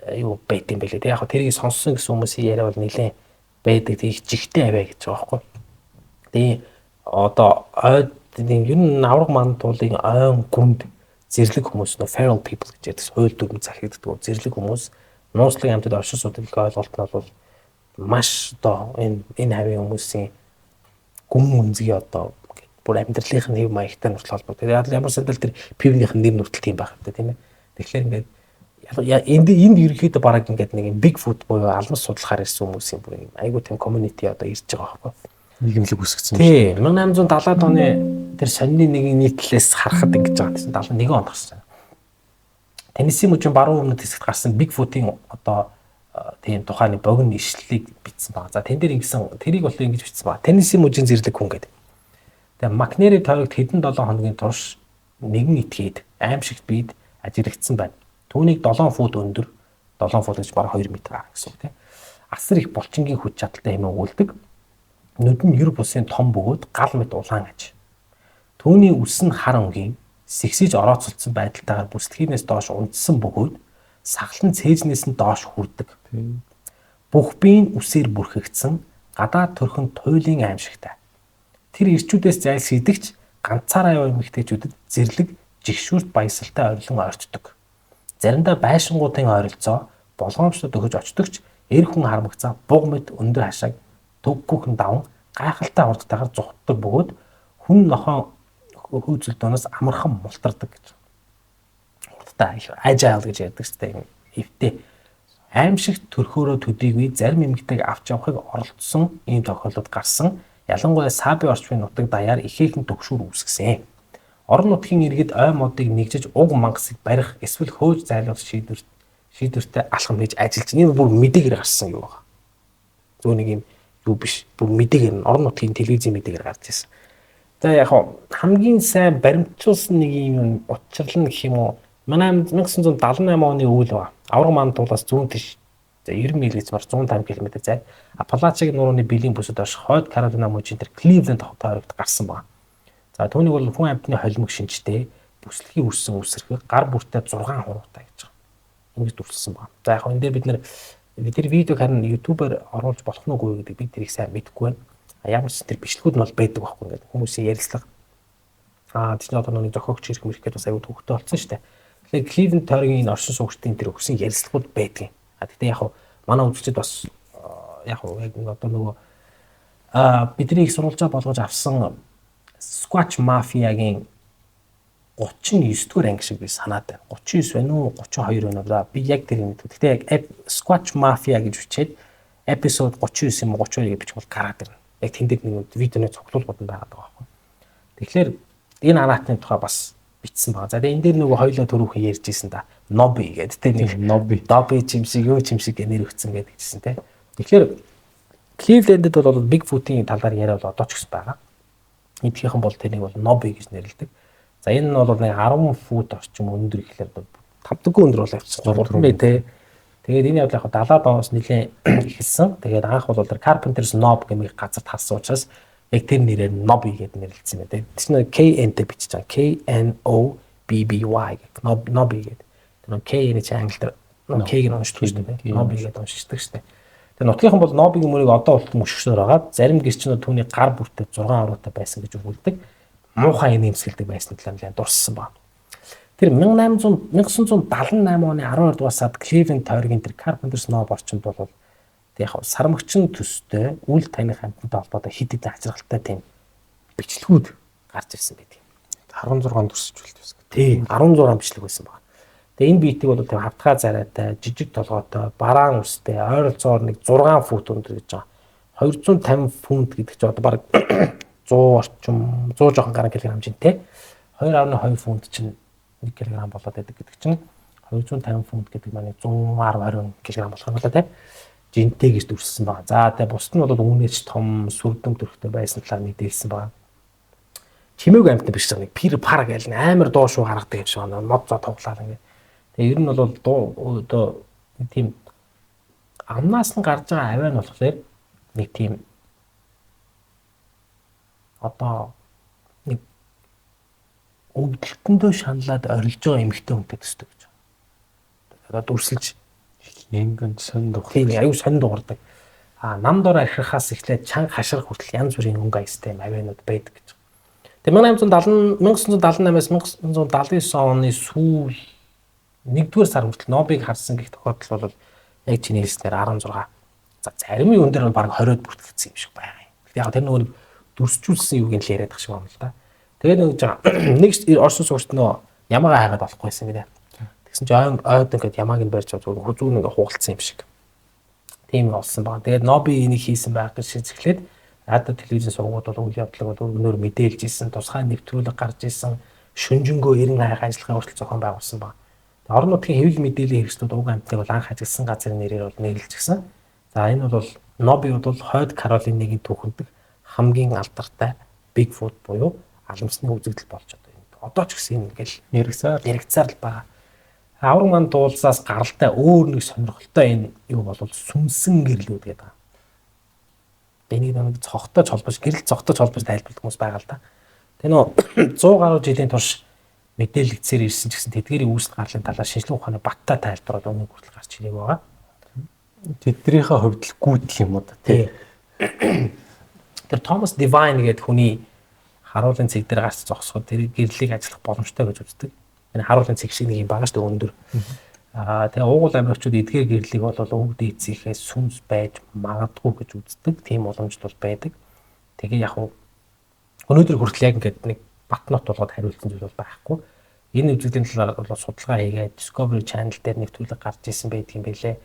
юу байт юм бэлээ. Тэг яг тэрийг сонссон гэсэн хүмүүсийн яриа бол нэлээд байдаг. Тэг их жигтэй аваа гэж байгаа байхгүй. Тэгээ одоо ойд ер нь авраг мандуулын ойн гүнд зэрлэг хүмүүс нөө feral people гэж ярьдаг. Хууль дүрм захирагддаг зэрлэг хүмүүс нууцлаг амьтад оршин суудаг гэх ойлголт нь бол маш одоо энэ хавийн хүмүүсийн гүн үнзгий одоо бүр амьдралынх нь хэв маягтай нүртэл холбогддог. Тэгээд ямар сандал тэр пивнийх нь нэр нүртэл тийм байх хэрэгтэй тийм ээ. Тэгэхээр ингээд энд ерөнхийдөө бараг ингээд нэг юм Bigfoot буюу алмас судлахаар ирсэн хүмүүсийн бүр юм айгуу тийм community одоо ирж байгаа байхгүй. Нийгэмлэг үүсгэсэн юм шүү. 1870-ад оны тэр сонины нэгэн нийтлэлээс харахад ингэж байгаа. Тэр 71 онд гарсан. Теннесси мужийн баруун өмнөд хэсэгт гарсан Bigfoot-ийн одоо тийм тухайн богино ишлэлийг бичсэн байгаа. За тэн дээр ингэсэн тэрийг бол ингэж бичсэн байгаа. Теннесси мужийн зэрлэг хүн гэдэг. Тэгээ Макнери тойрогт хэдэн 7 хоногийн турш нэгэн этгээд аимшигт бид ажиглагдсан байна. Түүнийг 7 фут өндөр, 7 фут гэж бараг 2 м гэсэн үг тийм. Асар их булчингийн хүч чадалтай хэмээн өгүүлдэг. Нүд нь ер бусын том бөгөөд гал мэт улаан аж. Түүний үс нь хар өнгийн сэгсэж орооцолдсон байдалтайгаар бүслэхийнээс доош унтсан бөгөөд сахлан цээжнээс нь доош хүрдэг. Бүх бие нь үсээр бүрхэгдсэн гадаад төрхөн туйлын аимшигтай. Тэр ирчүүдээс зайлсхийдэгч ганцаараа яваа эмэгтэйчүүдэд зэрлэг жигшүүрт баясгалтай орилон ойртдог. Заримдаа байшингуудын ойролцоо болгоомжтой дөхөж очдогч эр хүн харамгацаа буг мэт өндөр хашааг төггүйхэн даван гайхалтай хурдтайгаар зугтдаг бөгөөд хүн нохоо хөөцөлдөөнөөс амархан мултардаг гэж. Хурдтай agile гэж ярьдаг ч тийм эвтэй аимшигт төрхөөрөө төдийгүй зарим эмэгтэйг авч явахыг оролдсон ийм тохиолдол гарсан. Ялангуяа Саби орчмын нутаг даяар ихээхэн төгшүүр үүсгэсэн. Орон нутгийн иргэд ой модыг нэгжиж уг мангасыг барих эсвэл хөөж зайлуулах шийдвэртэй алхам хийж ажиллаж. Энэ бүр мэдээгээр гарсан юу байгаа. Зөв нэг юм юу биш. Бүр мэдээгээр орон нутгийн телевизийн мэдээгээр гарч ирсэн. За яг хамгийн сайн баримтжуулсан нэг юм учирлна гэх юм уу? Манай 1978 оны үйл ба. Авраг мандуулаас зүүн тийш 90 миль гэж бар 150 км зай. Апалачиг нурууны бэлгийн бүсэд орших Хойд Каролина мужийн тэр Кливленд хот тойрогт гарсан байна. За түүнийг бол хүн амьтны холимог шинжтэй, бүслэгийн үрсэн үсэрхэг, гар бүртээ 6 хуруутай гэж байгаа. Ингэж дүрслсэн байна. За яг энэ дээр бид нэр тэр видеог харин YouTube-аар оруулж болох нь үгүй гэдэг би тэрийг сайн мэдэхгүй байна. Ямар ч тэр бичлэгүүд нь бол байдаг байхгүй ингээд хүмүүсийн ярилцлага. Тэр чинь одоо нэг зохиогч ирэх мэрэх гэдээ бас аюу төвхтэй болсон шүү дээ. Тэгэхээр Кливленд тойргийн энэ оршин суугчдын тэр өгсөн ярилцлагууд байдаг юм. Гэхдээ яг манай үзэгчид бас яг яг одоо нөгөө бидний их сурвалжаа болгож авсан Squatch Mafia-гийн 39 дугаар анги шиг би санаад байна. 39 байна уу? 32 байна уу? Би яг тэр юм. Гэхдээ яг Squatch Mafia гэж бичээд эпизод 39 юм уу 32 гэж бичих бол гараад ирнэ. Яг тэн дээр нэг видеоны цуглуулгууд нь байгаад байгаа байхгүй. Тэгэхээр энэ анаатны тухай бас бичсэн байгаа. За тэгээ энэ дээр нөгөө хоёлоо түрүүхэн ярьж исэн да. Ноби гэдэг тэ нэг Ноби. Доби чимшиг юу чимшиг гэх нэр өгсөн гэдэг чийсэн тэ. Тэгэхээр Кливлендэд бол Bigfoot-ийн талаар яриа бол одоо ч гэсэн байгаа. Эдгийнхэн бол тэрнийг бол Ноби гэж нэрлэдэг. За энэ нь бол нэг 10 фут орчим өндөр ихлээр тавдаггүй өндөр бол явчихсан. 3 мэ тэ. Тэгээд энэ явдал яг 70-аад оноос нэлээд эхэлсэн. Тэгээд анх бол тэр Carpenter's Knob гэмээр газарт харсан учраас яг тэр нэрээр Nobby гэдэг нэрлэгдсэн байна. Тэр чинь K N-тэй бичиж байгаа. K N O B B Y гэх Nobby гэдэг. Тэр нэг K N чинь англиар K-г нь уншдаг шүү дээ. Nobby гэдэг уншдаг шүү дээ. Тэр нутгийнхан бол Nobby-гийн мөрийг одоо болтол мөшгсөөр байгаа. Зарим гэрчнүүд түүний гар бүртээ 6 уруутай байсан гэж өгүүлдэг. Муухай нэмсгэлдэг байсан талаар нэлээд дурссан байна. Тэр 1978 оны 12 дугаар сард Кливленд тойргийн тэр Carpenter's Knob орчинд бол яг сармагчин төстэй үл таних амьтантай холбоотой хэд хэдэн хачирхалтай тийм бичлэгүүд гарч ирсэн байдаг. 16 дүрсэж байсан. Тий, 16 бичлэг байсан байна. Тэгээ энэ биетийг бол тийм хавтгай царайтай, жижиг толгойтой, бараан үстэй, ойролцоогоор нэг 6 фут өндөр гэж байгаа. 250 фунт гэдэг чинь одоо бараг 100 орчим 100 жоохон гаруй килограмм жинтэй. 2.2 фунт чинь 1 кг болоод байдаг гэдэг чинь 250 фунт гэдэг маань 110 20 кг болох юм байна те. Жинтэй гэж дүрссэн байгаа. За тэгээ бусд нь бол үүнээс ч том сүрдэм төрхтэй байсан талаар мэдээлсэн байгаа. Чимээгүй амьтан биш нэг пир пар гэл амар дуу шуу гаргадаг юм шиг байна. Мод зоо тоглоод ингээ. Тэгээ ер нь бол дуу одоо тийм амнаас нь гарч байгаа авиа нь болохоор нэг тийм одоо нэг өвдөлтөндөө шаналаад орилж байгаа эмэгтэй хүнтэй төсдөг гэж. Одоо дүрсэлж Ингэн сонь дух. Тийм аюу сонь дуурдаг. А нам дор архирахаас эхлээд чанга хашрах хүртэл янз бүрийн өнгө аястай юм авианууд байдаг гэж. Тэгээ 1978-аас 1979 оны сүүл 1-р сар хүртэл Нобыг харсан гих тохиолдол бол яг чиний хэлснээр 16. За зарим юун дээр бол баг 20-од бүртгэгдсэн юм шиг байгаа юм. Гэхдээ яг тэр нөгөө нэг дүрсжүүлсэн юуг нь л яриад ах шиг байна л да. Тэгээд нэг Орсын сурагч нөгөө ямаага хайгаад олохгүй байсан гинэ. Тэгсэн чинь ойд ингээд ямааг нь барьж аваад зүгээр хүзүүн ингээд хугалцсан юм шиг. Тийм олсон байгаа. Тэгээд Ноби энийг хийсэн байх гэж шийдэхлээд радио телевизэн сувгууд бол үйл явдлыг бол өргөнөөр мэдээлж исэн, тусгай нэвтрүүлэг гарч исэн, шүнжэнгөө 90 хайх ажиллагаа хүртэл зохион байгуулсан баг. Орон нутгийн хэвлэл мэдээллийн хэрэгслүүд уг амьтныг бол анх ажилласан газрын нэрээр бол нэрлэж гисэн. За энэ бол Ноби бол Хойд Каролинагийн түүхэнд хамгийн алдартай Bigfoot буюу аламсны үзэгдэл болж одоо энэ одоо ч гэсэн ингээл яригцаар л байгаа. Авраг манд дуулсаас гаралтай өөр нэг сонирхолтой энэ юу бол сүнсэн гэрлүүд гэдэг байгаа. Энийг нэг цогтой холбож гэрэл цогтой холбож тайлбарлах хүмүүс байгаа л да. Тэгээ нөө 100 гаруй жилийн турш мэдээлэгдсээр ирсэн ч гэсэн тэдгээрийн үүсэл гарлын талаар шинжлэх ухааны баттай тайлбар одоо өнөө хүртэл гарч ирээг байгаа. Тэднийхээ хувьд л гүйдэл юм уу да тий. Тэр Томас Дивайн гэдэг хүний харуулын цэг дээр гарч зогсоход тэр гэрлийг ажиллах боломжтой гэж үздэг. Энэ харуулын цэг шиг нэг юм байгаа шүү дээ өндөр. Аа тэгээ уугуул амрагчуд эдгээр гэрлийг бол өвөг дээдсийнхээ сүнс байж магадгүй гэж үздэг. Тийм боломжтой бол байдаг. Тэгээ яг өнөөдөр хүртэл яг ингээд нэг бат нот болгоод хариулсан зүйл бол байхгүй. Энэ үзэгдлийн талаар бол судалгаа хийгээд Discovery Channel дээр нэвтрүүлэг гарч исэн байдаг юм байлээ.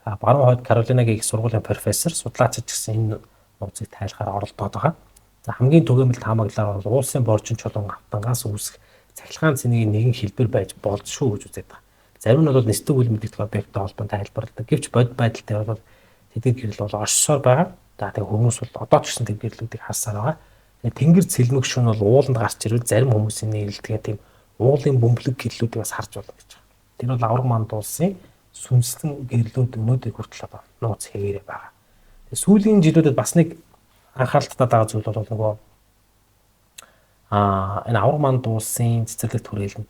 А баруун хойд Каролинагийн их сургуулийн профессор судлаачид гэсэн энэ нууцыг тайлахаар оролдоод байгаа. За хамгийн түгээмэл таамаглалаар бол уулсын боржин чулуун автангаас үүсэх цахилгаан цэнийг нэгэн хэлбэр байж болж шүү гэж үзээд байгаа. Зарим нь бол нисдэг үйл мэдэгдэх объекттэй холбоон тайлбарладаг. Гэвч бод байдалтай бол тэдгээр гэрэл бол оршсоор байгаа. За тэгээ хүмүүс бол одоо ч гэсэн тэдгээр гэрлүүдийг харсаар байгаа. Тэгээ тэнгэр цэлмэг шүн бол ууланд гарч ирвэл зарим хүмүүсийн нэрлэдэг тийм уулын бөмбөлөг гэрлүүдийг бас харж болно гэж байгаа. Тэр бол авраг манд уулсын сүнслэн гэрлүүд өнөөдөр хүртэл одоо нууц хэвээрээ байгаа. Тэгээ сүүлийн жилүүдэд бас нэг анхаарал татаад байгаа зүйл бол нөгөө энэ авраг манд уулсын цэцэрлэг түрээлэнд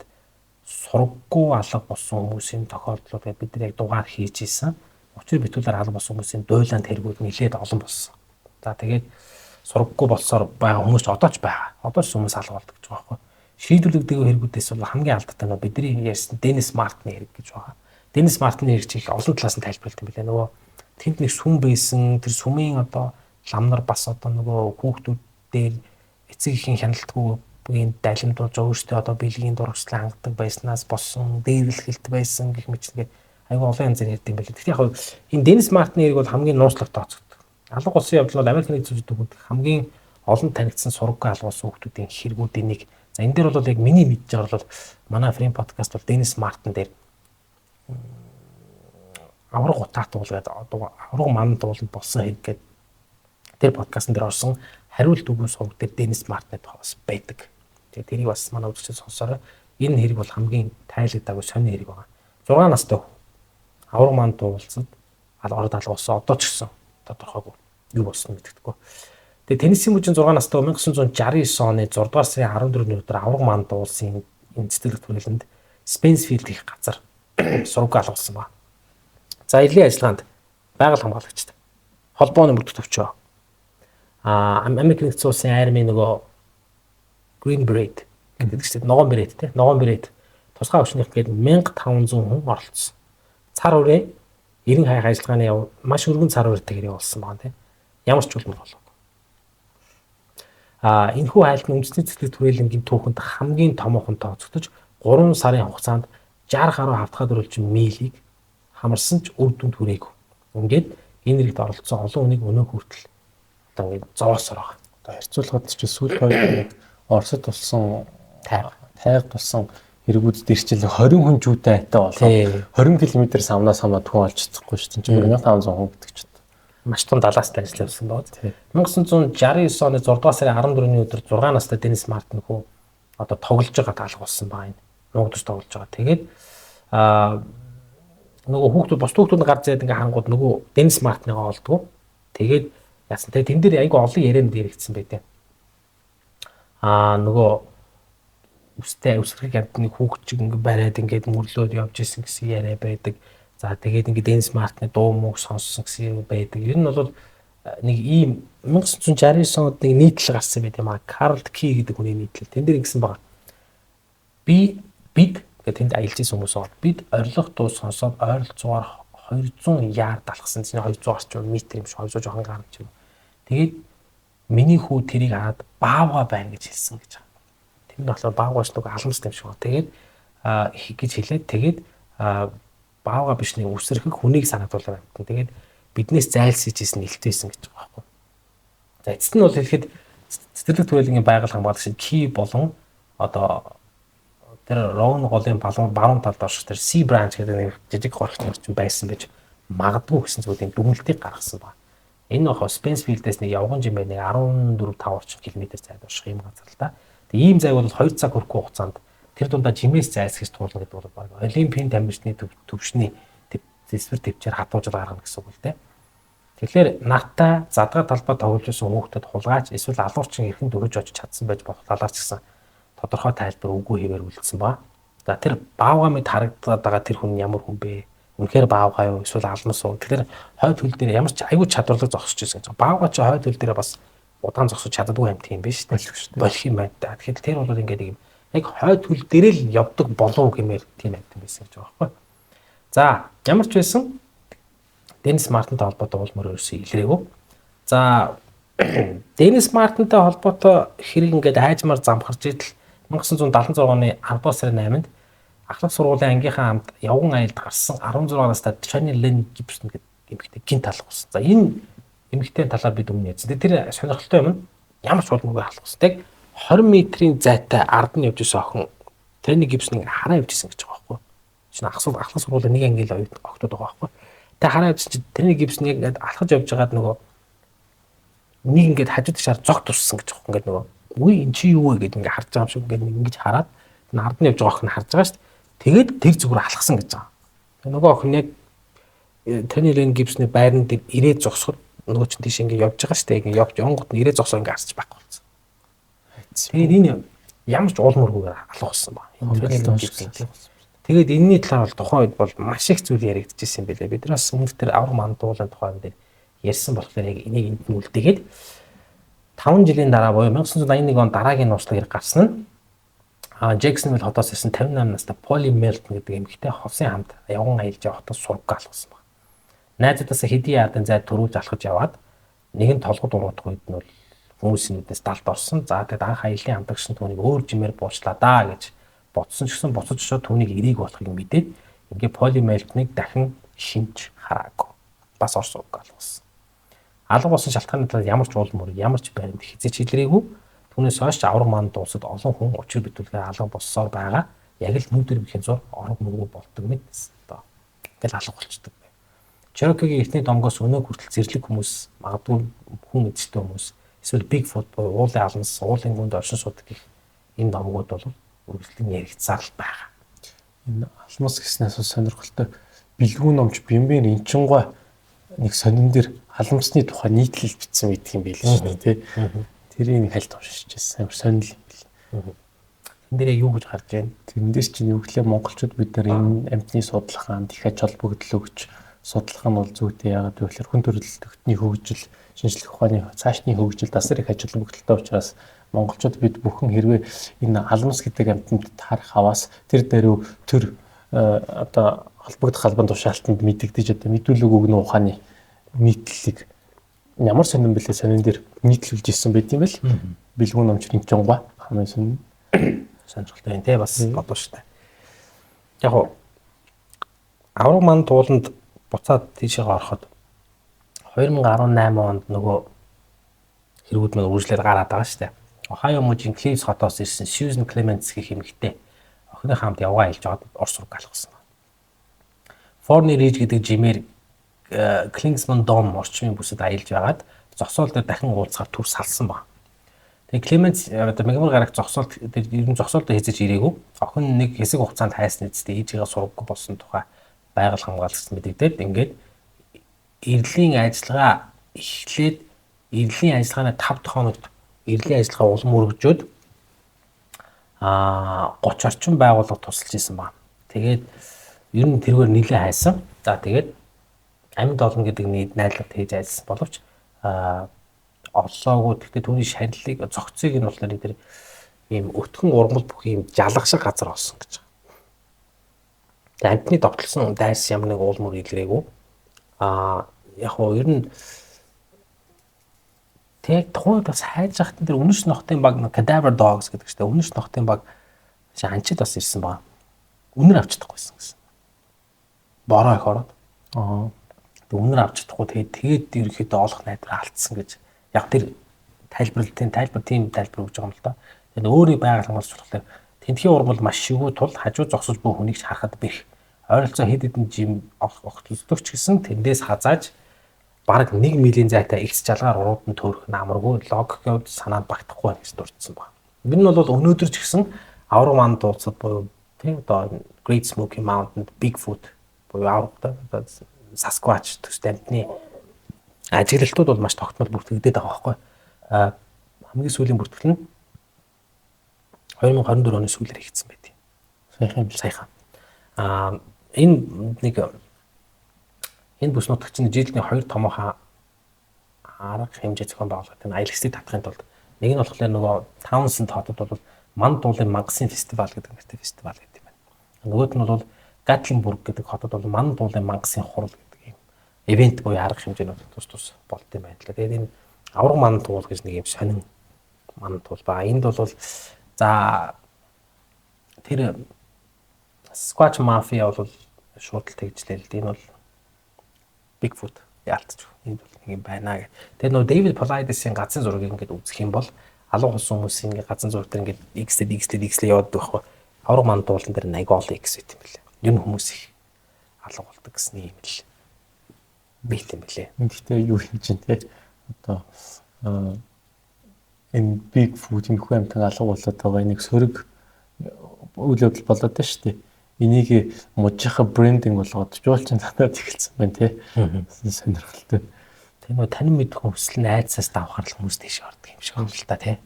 сургаггүй алга болсон хүмүүсийн тохиолдлууд гэдэг бид нар яг дугаар хийж исэн. Учир битүүлээр алга болсон хүмүүсийн дуйлаанд хэрэгүүд нэлээд олон болсон. За тэгээд сургаггүй болсоор байгаа хүмүүс ч одоо ч байгаа. Одоо ч хүмүүс алга болдог гэж байгаа байхгүй. Шийдвэрлэгдээгүй хэрэгүүдээс бол хамгийн алдартай нь бидний ярьсан Денис Мартны хэрэг гэж байгаа. Денис Мартны хэрэг чинь их олон талаас нь тайлбарлалт юм билээ. Нөгөө тэнд нэг сүм байсан. Тэр сүмийн одоо лам нар бас одоо нөгөө хүүхдүүд дээр эцэг эхийн хяналтгүй далимдуулж өөрсдөө одоо бэлгийн дурагчлан хангадаг байснаас болсон дээрлэхэлт байсан гэх мэт ингээд айгүй олон янзын ярьд юм билээ. Тэгэхдээ яг энэ Денис Мартны хэрэг бол хамгийн нууцлаг тооцогддог. Алга болсон явдал бол Америк нэгдсэн улсад хамгийн олон танигдсан сургаггүй алга болсон хүүхдүүдийн хэрэгүүдийн нэг. За энэ дээр бол яг миний мэдж байгаа бол манай Frame podcast бол Денис Мартин дээр авраг утаат уул гэдэг авраг манд ууланд болсон хэрэг гэдэг тэр подкастн дээр орсон хариулт өгсөн сувг дээр Денис Мартины тухай бас байдаг. Тэгээ тэрийг бас манай үзэгчид сонсороо. Энэ хэрэг бол хамгийн тайлагдаагүй сони хэрэг байгаа. 6 настай авраг манд уулзад ороод алга болсон. Одоо ч гэсэн тодорхойгүй юу болсон мэддэхгүй. Тэгээ Теннесси мужийн 6 настай 1969 оны 6 дугаар сарын 14-ний өдөр авраг манд уулсын энэ цэцэрлэг түрээлэнд Спенсфилд их газар сураг алгуулсан ба. За эрлийн ажиллагаанд байгаль хамгаалагчид холбооны мөрдөх төвчөө. Америк нэгдсэн улсын армийн нөгөө Green Beret гэдэг чинь ногоон берет тий. Ногоон берет тусгай өвчнөх гээд 1500 хүн оролцсон. Цар хүрээ 90 хайх ажиллагааны маш өргөн цар хүрээтэйгээр явуулсан байгаа тий. Ямар ч улам болоогүй. Энэхүү хайлт нь үндэсний цэцлэг түрээлэнгийн түүхэнд хамгийн томоохон тооцогдож 3 сарын хугацаанд 60 гаруй хавтгай дөрвөлжин милийг хамарсан ч үр дүнд хүрээгүй. Ингээд энэ хэрэгт оролцсон олон хүнийг өнөө хүртэл Одоо ингээд зоосоор байгаа. Одоо харьцуулахад чи сүүл хоёр нэг Оросд тулсан тайг тулсан хэрэгүүд дээр чинь 20 хүн жүүтэй айтай болоо 20 км самнаа самнаа түн олж чадахгүй шүү дээ. Чинь 1500 хүн гэдэг чинь маш том Далласт ажиллаж явсан баг. 1969 оны 6 дугаар сарын 14-ний өдөр 6 настай Денис Мартин хүү одоо тоглож байгаа таалга болсон байгаа юм. Нуугдаж тоглож байгаа. Тэгээд нөгөө хүүхдүүд бус хүүхдүүд нь гарч ирээд ингээ харангууд нөгөө Денис Мартиныгоо олдгоо. Тэгээд яасан. Тэгээд тэн дээр айгүй олон ярианд яригдсан байдیں۔ Нөгөө үстэй үсрэх амтны хүүхд чиг ингээ бариад ингээд мөрлөөд явж исэн гэсэн яриа байдаг. За тэгээд ингээ Денис Мартины дуу мууг сонссон гэсэн юм байдаг. Ер нь бол нэг ийм 1969 онд нэг нийтлэл гарсан байт юм аа. Карл Ки гэдэг хүний нийтлэл. Тэн дээр ингэсэн байгаа. Бид гэх тэнд аялж исэн хүмүүс байгаа. Бид орилох дуу сонсоод ойролцоогоор 200 ярд алхсан. Тэний 200 орчим метр юм шиг 200 жоохон гарна ч юм. Тэгээд миний хүү тэрийг хараад баавга байна гэж хэлсэн гэж байгаа. Тэр нь болохоор баавгаас нэг аламс юм шиг байна. Тэгээд гэж хэлээд тэгээд баавга биш нэг үсрэхэг хүнийг санагдуулаад байна. Тэгээд биднээс зайлсхийж исэн нэлтээсэн гэж байгаа байхгүй. За эцэст нь бол хэлэхэд цэцэрлэг түлхүүрийн байгаль хамгаалагч Ки болон одоо тэр Роун голын баруун талд орших тэр C branch гэдэг нэг жижиг горхт орчин байсан байж магадгүй гэсэн зүйлийн дүгнэлтийг гаргасан байна. Энэ нөхөө Спенсфилдээс нэг явган жимээ нэг 14 5 орчим километр зайд орших юм газар л да. Тэгээ ийм зайг бол 2 цаг хүрэхгүй хугацаанд тэр дундаа жимээс зайлсхийж туулна гэдэг бол баг олимпийн тамирчны төвшний зэсвэр төвчээр хатуужил гаргана гэсэн үг л дээ. Тэгэхээр нартай задгаа талбай тоглож исэн хүүхдэд хулгайч эсвэл алуурчин эрхэн дөрөж очиж чадсан байж болох талаар ч гэсэн тодорхой тайлбар үгүй хэвээр үлдсэн ба. За тэр баавга мэд харагдаад байгаа тэр хүн ямар хүн бэ? Үнэхээр баавга юу эсвэл алмас уу? Тэгэхээр хойд хөл дээр ямар ч аюул чадварлаг зогсож байсан гэж. Баавга чи хойд хөл дээр бас удаан зогсож чаддаггүй юм тийм биш үү? Болох юм байна да. Тэгэхээр тэр бол ингээд юм яг хойд хөл дээр л явдаг болов гэмээр тийм амьтан байсан гэж байгаа байхгүй. За ямар ч байсан Денис Мартинтай холбоотой уул мөр ерөөсөө илрээгүй. За Денис Мартинтай холбоотой хэрэг ингээд айжмаар замхарч идэл 1976 оны 10 дугаар сарын 8-нд ахлах сургуулийн ангийнхаа хамт явган аялд гарсан 16 настай Чани Лен Гибсон гэдэг эмэгтэй гинт алгуулсан. За энэ эмэгтэй талаар бид өмнө ярьсан. Тэр сонирхолтой юм нь ямар ч улмгүй алгуулсан. Тэг 20 метрийн зайтай ард нь явж исэн охин Трени Гибсон хараа явж исэн гэж байгаа байхгүй. Чинь ахлах сургуулийн нэг анги л октод байгаа байхгүй. Тэг хараа явж чинь Трени Гибсон яг ингээд алхаж явж байгаад нөгөө нэг ингээд хажууд шаар зог туссан гэж байгаа ингээд нөгөө үгүй эн чи юу вэ гэдээ ингээд харж байгаа юм шиг ингээд ингэж хараад ард нь явж байгаа охин харж байгаа шүү дээ. Тэгээд тэр зүгээр алхсан гэж байгаа. Нөгөө охин яг Трени Лен Гибсны байран дээр ирээд зогсоход нөгөө чинь тийш ингээд явж байгаа шүү дээ. Ингээд явж онгот нь ирээд зогсоо ингээд харсаж байхгүй болсон. Тэгээд энэ ямар ч уул мөргүйгээр алгуулсан ба. Тэгээд энэний талаар бол тухайн үед бол маш их зүйл яригдчихсэн юм билээ. Бид нар бас өмнөх тэр авраг мандуулын тухай юм дээр ярьсан болохоор яг энийг энд нь үлдээгээд 5 жилийн дараа буюу 1981 он дараагийн нууцлаг хэрэг гарсан нь Джексонвилл хотоос ирсэн 58 настай Поли Мелтон гэдэг эмэгтэй ховсын хамт явган аялж явахдаа сургаг алгасан баг. Найзуудаас хэдийн яадан зайд төрүүлж алхаж яваад нэгэн толгод уруудах үед нь бол хүмүүсийн нүднээс далд орсон. За тэгээд анх аялын хамтагч нь түүнийг өөр жимээр буучлаа даа гэж бодсон ч гэсэн буцаж очиод түүнийг эрээг болохыг мэдээд ингээ Поли Мелтоныг дахин шинж хараагүй. Бас орс уг алгасан. Алга болсон шалтгааны талаар ямар ч уул мөр, ямар ч баримт хэзээ ч илрээгүй. Түүнээс хойш авраг манд дуусад олон хүн учир битүүлгээр алга болсоор байгаа. Яг л нүдэр бихийн зур орог мөргөө болдог мэт. Одоо ингээл алга болчдөг. Черокигийн эртний домгоос өнөө хүртэл зэрлэг хүмүүс, магадгүй хүн эзэлтэй хүмүүс, эсвэл Bigfoot буюу уулын алнас, уулын гүнд оршин суудаг гэх энэ домгууд бол үргэлжлэн яригдсаар л байгаа. Энэ алмас гэснээс сонирхолтой бэлгүүн номч Бямбэн Инчингой нэг сонин дээр халамсны тухай нийтлэл бичсэн байдаг юм байл шүү дээ тий. Тэрийг нэг хальт уншиж байсан. Амар сонин юм бэл. Тэн дээрээ юу гэж гарч байна? Тэрэн дээр чинь юу гэхлээр монголчууд бид нар энэ амьтны судалгаанд их ач холбогдол өгч судалгаа нь бол зүйтэй. Яагаад гэвэл хүн төрөлхтний хөгжил, шинжлэх ухааны цаашны хөгжил дасар их ач холбогдолтой учраас монголчууд бид бүхэн хэрвээ энэ алмас гэдэг амьтанд таарах аваас тэр даруй төр одоо холбогдох албан тушаалтанд мэдэгдэж одоо мэдүүлэг өгнө ухааны нийтлэлийг ямар сонин бэлээ сонин дээр нийтлүүлж исэн байт юм бэл. Бэлгүүн номч Ринчонгой хамгийн сонин сонирхолтой юм те бас бодоо штэ. Яг уу авраг манд тууланд буцаад тийшээ ороход 2018 онд нөгөө Хэрэгүүд маань үргэлжлээд гараад байгаа шүү дээ. Ohio мужийн Cleves хотоос ирсэн Susan Clements гэх эмэгтэй охины хамт явгаа хэлж байгаад Орос руу галахсан. Forney Ridge гэдэг жимээр Klingsman Dome орчмын бүсэд аялж байгаад зогсоол дээр дахин уулзахаар төр салсан баг. Тэгээ Клеменс одоо мегмар гарагт зогсоол тэр ер нь зогсоолдоо хийзэж ирээгүй. Охин нэг хэсэг хугацаанд хайсны эцэст ээжигээ сургаггүй болсон тухай байгаль хамгаалагч мэдэгдээд ингээд эрлийн ажиллагаа эхлээд эрлийн ажиллагааны 5 дахь хоногт эрлийн ажиллагаа улам өргөжөөд 30 орчим байгууллага тусалж исэн баг. Тэгээд ер нь тэргээр нэлээд хайсан. За тэгээд амьд олно гэдэг найдлага хийж ажилласан боловч оллоогүй. Гэхдээ түүний шарилыг зохицыг нь болохоор тэр ийм өтгөн ургамал бүх ийм жалга шиг газар олсон гэж байгаа. Тэгээ амьтны довтлсон дайс ямар нэг уул мөр илрээгүй. Яг хоо ер нь тэг тухайд бас хайж захтан тэр үнэрч нохтын баг cadaver dogs гэдэг чинь үнэрч нохтын баг анчид бас ирсэн баг. Үнэр авч чадахгүйсэн гэсэн. Бороо их ороод. Тэг үнэр авч чадахгүй тэгээд ерөнхийдөө олох найдвар алдсан гэж. Яг тэр тайлбарлалтын тайлбар тийм тайлбар өгж байгаа юм л да. Тэгээд өөрийг байгаль хамгаалж болохоор тентхийн ургамал маш шигүү тул хажуу зогсож буй хүнийг ч харахад бэх. Ойролцоо хэд хэдэн жим огтлдог ч гэсэн тэндээс хазааж бараг 1 милийн зайтай ихс жалгаар урууд нь төөрөх нь амаргүй логикийн хувьд санаанд багтахгүй байна гэж дурдсан байна. Энэ нь бол өнөөдөр ч гэсэн авраг манд дууцад буюу тийм одоо Great Smoky Mountain Bigfoot буюу авраг одоо Sasquatch төстэй амьтны ажиглалтууд бол маш тогтмол бүртгэгдээд байгаа байхгүй. Хамгийн сүүлийн бүртгэл нь 2024 оны сүүлээр хийгдсэн байт юм. Саяхан юм. Саяхан. Энэ нэг энэ бүс нутагт чинь жилдний хоёр томоохон арга хэмжээ зохион байгуулалт энэ аялагчдыг татахын тулд нэг нь болохоор нөгөө Таунсенд хотод бол Манд дуулын мангасын фестивал гэдэг нэртэй фестивал гэдэг юм байна. Нөгөөд нь бол Гатлинбург гэдэг хотод бол Манд дуулын мангасын хурал гэдэг юм ивент буюу арга хэмжээнүүд тус тус болд юм байна л. Тэгээд энэ авраг манд туул гэж нэг юм сонин манд туул ба. Энд бол за тэр Squatch Mafia бол шууд л тэгжлээ л дээ. Энэ бол Bigfoot яалтч. Энд бол нэг юм байна гэх. Тэр нөө Дэвид Полайдисын газрын зургийг ингээд үзэх юм бол алуу болсон хүмүүсийн ингээд газрын зураг дээр ингээд X-тэй X-тэй X-лээ яваад байхгүй. Авраг манд дуулан дээр 80 олон X байт юм билээ. Ер нь хүмүүс их алга болдог гэсэн юм л бит юм билээ. Гэхдээ юу юм чинь те одоо энэ Bigfoot энэ хүн амьтан алга болоод байгаа энийг сөрөг үйл явдал болоод байна шүү дээ. Энийг мужийнхаа брендинг болгоод жуулчин татаад эхэлсэн байна те. Сонирхолтой. Тэр нөө танин мэдэх хүсэл найзаас давхар л хүмүүс тийш ордог юм шиг байна л та тий.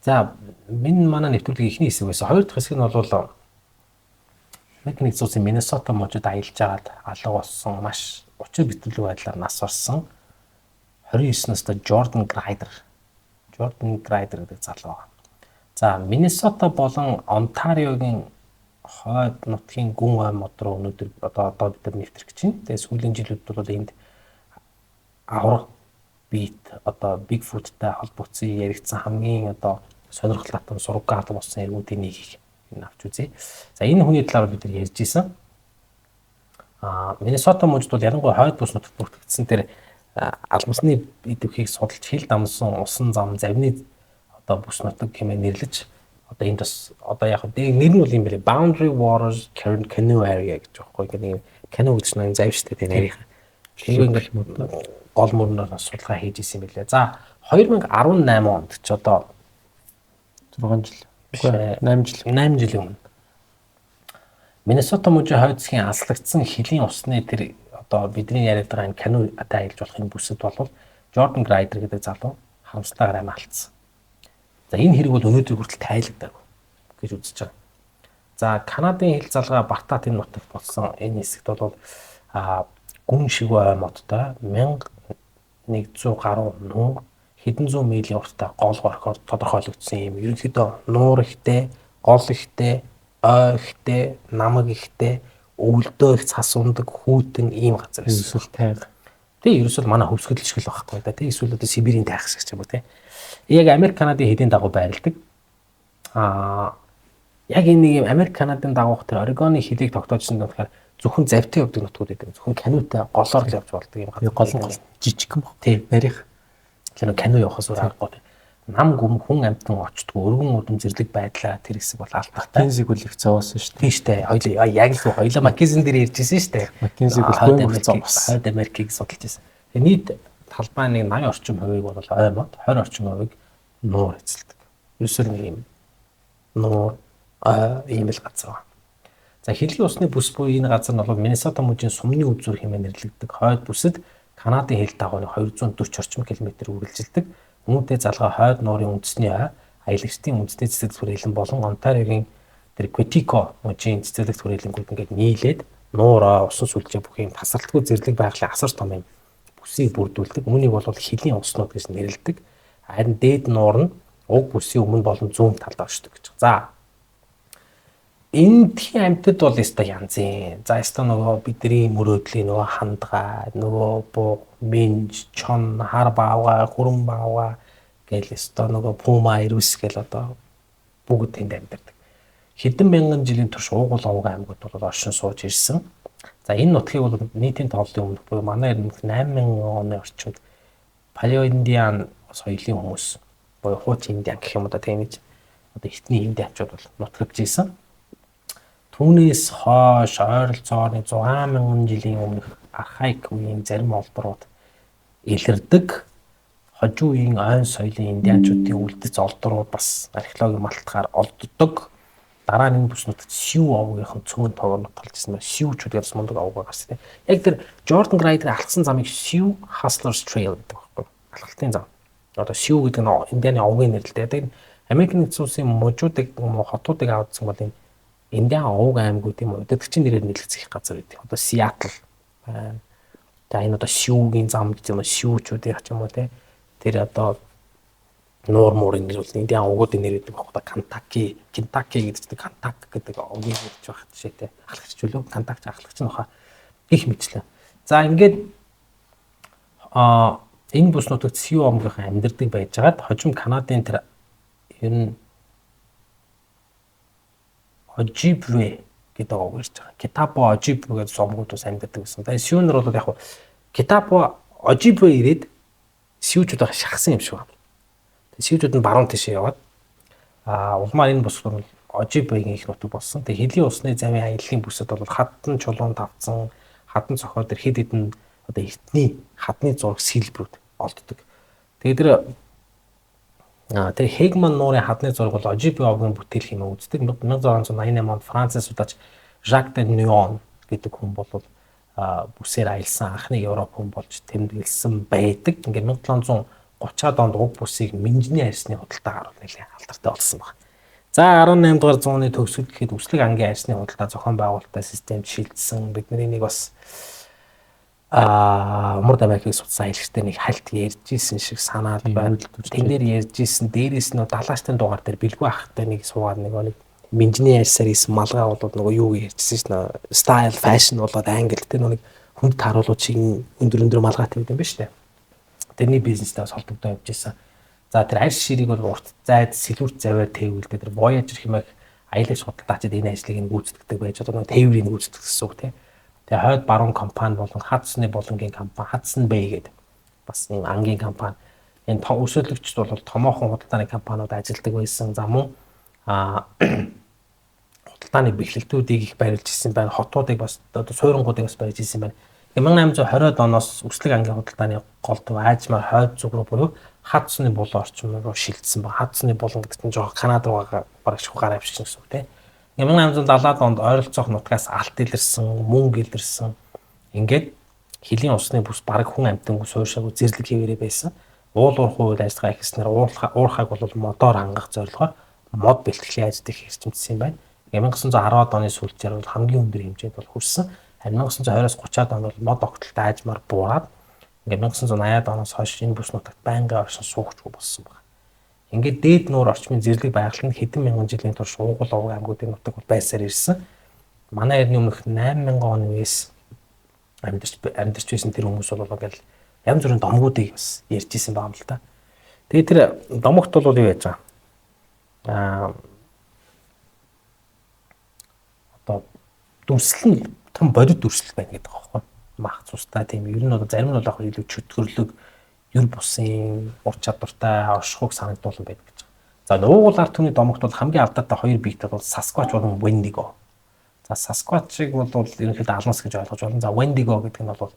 За минь манай нэвтрүүлгийн эхний хэсэг байсан. Хоёр дахь хэсэг нь бол Америк нэгдсэн улсын Миннесота мужид аялж байгаад алга болсон маш учир битлэг байдлаар нас барсан 29 настай Jordan Grider. Jordan Grider гэдэг залуу байна. За Миннесота болон Онтариогийн хойд нутгийн гүн ой мод руу өнөөдөр одоо бид нар нэвтрэх гэж байна. Тэгээ сүүлийн жилүүд бол энд авраг бит одоо Bigfoot-тай холбогдсон яригдсан хамгийн одоо сонирхол татан сургаг алга болсон эргүүдийн нэг их энэ авч үзье. За энэ хүний талаар бид нар ярьж исэн. Миннесота мужид бол ялангуяа хойд бүс нутагт бүртгэгдсэн тэр алмасны идэвхийг судалж хил дамсан усан зам завны одоо бүс нутаг хэмээн нэрлэж одоо энд бас одоо яг нэр нь бол юм бэлээ Boundary Waters Canoe Area гэж байхгүй ингээд нэг canoe гэж нэг зав штэ тийм нарийнхан. Тэгээ ингээд гол мөрнөөр судалгаа хийж исэн юм билээ. За 2018 онд ч одоо 6 жил. Үгүй 8 жил. 8 жилийн өмнө Миннесота мужийн хойд засгийн аслагдсан хилийн усны тэр одоо бидний яриад байгаа энэ канотай аялж болох энэ бүсэд бол Jordan Grider гэдэг залуу харамсалтайгаар амиа алдсан. За энэ хэрэг бол өнөөдөр хүртэл тайлагдаагүй гэж үзэж байгаа. За Канадын хил залгаа Бартат энэ нутагт болсон энэ хэсэгт бол гүн шигүү ой модтой 1100 гаруй нуур хэдэн зуун милийн урттай гол горхоор тодорхойлогдсон юм. Ерөнхийдөө нуур ихтэй, гол ихтэй, ой ихтэй, намаг ихтэй, өвөлдөө их цас ундаг, хүйтэн ийм газар байсан. Эсвэл тайга. Тэг ерөөсөө манай хөвсгөл шиг л байхгүй да. Тэг эсвэл одоо Сибирийн тайх шиг ч юм уу те. Яг Америк Канадын хэдийн дагуу байрладаг. Яг энэ нэг юм Америк Канадын дагуух тэр Орегоны хилийг тогтоожсэн болохоор зөвхөн завтай явдаг нутгууд байдаг. Зөвхөн канутай голоор л явж болдог юм газар. Гол нь гол жижигхэн баг. Тийм. Нарийнх. Тэр нэг кану явахаас өөр аргагүй. Нам гүм хүн амьтан очдгоо өргөн удам зэрлэг байдлаа тэр хэсэг бол алдартай. Маккензиг бол их зовоосон шүү дээ. Тийм шүү дээ. Хоёлаа яг л хоёлаа Маккензин дээр ярьж ирсэн шүү дээ. Маккензиг бол гүн их зовсон. Хойд Америкийг судалж ирсэн. Тэгээ нийт талбай нэг 80 орчим хувийг бол ой мод, 20 орчим хувийг нуур эзэлдэг. Ерөөсөө нэг юм нуур ой ийм л газар байна. За хилгийн усны бүс буюу энэ газар нь бол Миннесота мужийн сумны үзүүр хэмээн нэрлэгддэг. Хойд бүсэд Канадын хил дагууны 240 орчим километр үргэлжилдэг. Үүнтэй залгаа хойд нуурын үндэсний ой, аялагчдын үндэсний цэцэрлэг хүрээлэн болон Онтариогийн тэр Кветико мужийн цэцэрлэг хүрээлэнгүүд ингээд нийлээд нуур ой, усан сүлжээ бүх юм тасралтгүй зэрлэг байгалийн асар том юм бүсийг бүрдүүлдэг. Үүнийг бол хилийн уснууд гэж нэрлэдэг. Харин дээд нуур нь уг бүсийн өмнө болон зүүн талд оршдог гэж. За эндхийн амьтад бол ёстой янзын. За ёстой нөгөө бидний мөрөөдлийн нөгөө хандгай, нөгөө буг, минж, чон, хар баавгай, хүрэн баавгай гэл ёстой нөгөө пума, ирвэс гэл одоо бүгд тэнд амьдардаг. Хэдэн мянган жилийн турш уугуул овог аймагуд бол оршин сууж ирсэн. За энэ нутгийг бол нийтийн тооллын өмнөх буюу манай өмнөх 8000 оны орчимд Палеоиндиан соёлын хүмүүс буюу хуучин индиан гэх юм уу да тийм нэг одоо эртний индианчууд бол нутагч ирсэн. Түүнээс хойш ойролцоогоор 6000 жилийн өмнөх архаик үеийн зарим олдрууд илэрдэг. Хожим үеийн ойн соёлын индианчуудын үлдэц олдрууд бас археологийн малтгаар олддог. Дараа нь энэ бүс нутагт Сью овгийнхан цөөн тоогоор нутгалж ирсэн байна. Сьючүүд гэж мундаг овг гарсан тийм. Яг тэр Jordan Grider алхсан замыг Sioux Hustlers Trail гэдэг байхгүй. Алхалтын зам. Одоо Сью гэдэг нь Индианы овгийн нэр л дээ. Тэгээд Америк нэгдсэн улсын мужуудыг хотуудыг авдсан бол энэ Индиан овг аймагуд юм уу удирдагчийн нэрээр нэрлэгдэх газар гэдэг. Одоо Сиэтл байна. За энэ одоо Сьюгийн зам гэж юм уу, Сьючүүдийн ч юм уу те. Тэр одоо нуур муурын нэр бол Индиан овгуудын нэр гэдэг байхгүй. Кентаки, Кентаки гэдэг чинь Кантак гэдэг овгийн нэр гэж байх жишээтэй. Ахлагч ч үлээ, Кантакч ахлагч нь баха гих мэтлээ. За ингээд энэ бүс нутагт Сью омгийнхан амьдардаг байжгаад хожим Канадын тэр ер нь Ожибве гэдэг овг ирж байгаа. Китапо Ожибве гэдэг сомгууд бас амьдардаг гэсэн. Тэгээ Сьюнер бол яг Китапо Ожибве ирээд Сьючүүдээ шахсан юм шиг байна. Тэгээ Сьючүүд нь баруун тишээ яваад улмаар энэ бүс бол Ожибвегийн их нутаг болсон. Тэгээ хилийн усны замын аяллаа бүсэд бол хаддан чулуун тавцсан, хаддан цохоо дээр хэд хэдэн одоо эртний хадны зураг сэлбрүүд олддог. Тэгээ тэр тэр Хегман нуурын хадны зураг бол Ожибве овгийн бүтээл хэмээн үздэг. 1688 онд Францын судлаач Жак де Ньон гэдэг хүн бол бүсээр аялсан анхны Европ хүн болж тэмдэглэсэн байдаг. Ингээд 1730-аад онд уг бүсийг Минжний арьсны худалдаа гаруул нэлээд алдартай болсон байна. За 18 дугаар зууны төгсгөл гэхэд үслэг ангийн арьсны худалдаа зохион байгуулалттай системд шилжсэн. Бидний нэг бас Умард Америкийг судсан аялагчтай нэг хальт ярьж исэн шиг санаад байна. Тэн дээр ярьж исэн дээрээс нь далаачтай дугаар дээр бэлгүй ахтай нэг суугаад нэг минжний арьсаар исэн малгай болоод нөгөө юу ярьжсэн шин стайл фэшн болоод англи тэр нэг хүнд тааруулууд шиг өндөр өндөр малгайтай байт юм ба штэ. Тэрний бизнестэй бас холбогдоо явж исэн. За тэр арьс ширийг бол урт зайд сэлүүрт завиар тээвүүлдэг. Тэр Voyager хэмээх аялагч худалдаачид энэ ажлыг нь гүйцэтгэдэг байж одоо нөгөө тээврийг гүйцэтгэх гэсэн үг тийм. Тэгээ хойд баруун компани болон Хадсны болонгийн компани Хадсон Bay гэдэг бас ийм ангийн компани. Энэ өрсөлдөгчд бол томоохон худалдааны компаниуд ажилладаг байсан. За мөн худалдааны бэхлэлтүүдийг их барилж ирсэн байна. Хотуудыг бас одоо суурангуудыг бас барьж ирсэн байна. 1820-ад оноос үслэг ангийн худалдааны гол төв аажмаар хойд зүг рүү буюу Хадсны булан орчим руу шилжсэн ба. Хадсны булан гэдэг чинь жоохон Канада руугаа бараг ших гараа авчирсан гэсэн үг тийм. 1870-ад онд ойролцоох нутгаас алт илэрсэн, мөнгө илэрсэн. Ингээд хилийн усны бүс бараг хүн амьтангүй сууршаагүй зэрлэг хэвээрээ байсан. Уул уурхай үйл ажиллагаа ихснээр уурхайг бол модоор хангах зорилгоор мод бэлтгэлийн ажил их эрчимжсэн юм байна. 1910-ад оны сүүлчээр бол хамгийн өндөр хэмжээнд бол хүрсэн. Харин 1920-оос 30-ад онд бол мод огтлолтой аажмаар буураад ингээд 1980-ад оноос хойш энэ бүс нутагт байнгын оршин суугчгүй болсон байна. Ингээд дээд нуур орчмын зэрлэг байгаль нь хэдэн мянган жилийн турш уугуул овог аймагуудын нутаг бол байсаар ирсэн. Манай эртний өмнөх 8000 оны үеэс амьдарч байсан тэр хүмүүс бол ингээл янз бүрийн домгуудыг бас ярьж исэн байгаа юм л та. Тэгээ тэр домогт бол юу яаж байгаа? Одоо дүрслэл нь том бодит дүрслэл байна гэдэг байгаа байхгүй. Мах цустай тийм ер нь бол зарим нь бол яг илүү чөтгөрлөг Юр бусын ур чадвартай, оршихуйг санагдуулан байдаг гэж. За, уугуул ард түмний домогт бол хамгийн алдаатай хоёр биет бол Sasquatch болон Wendigo. За, Sasquatch-ыг бол ерөнхийдөө алмас гэж ойлгож байна. За, Wendigo гэдэг нь бол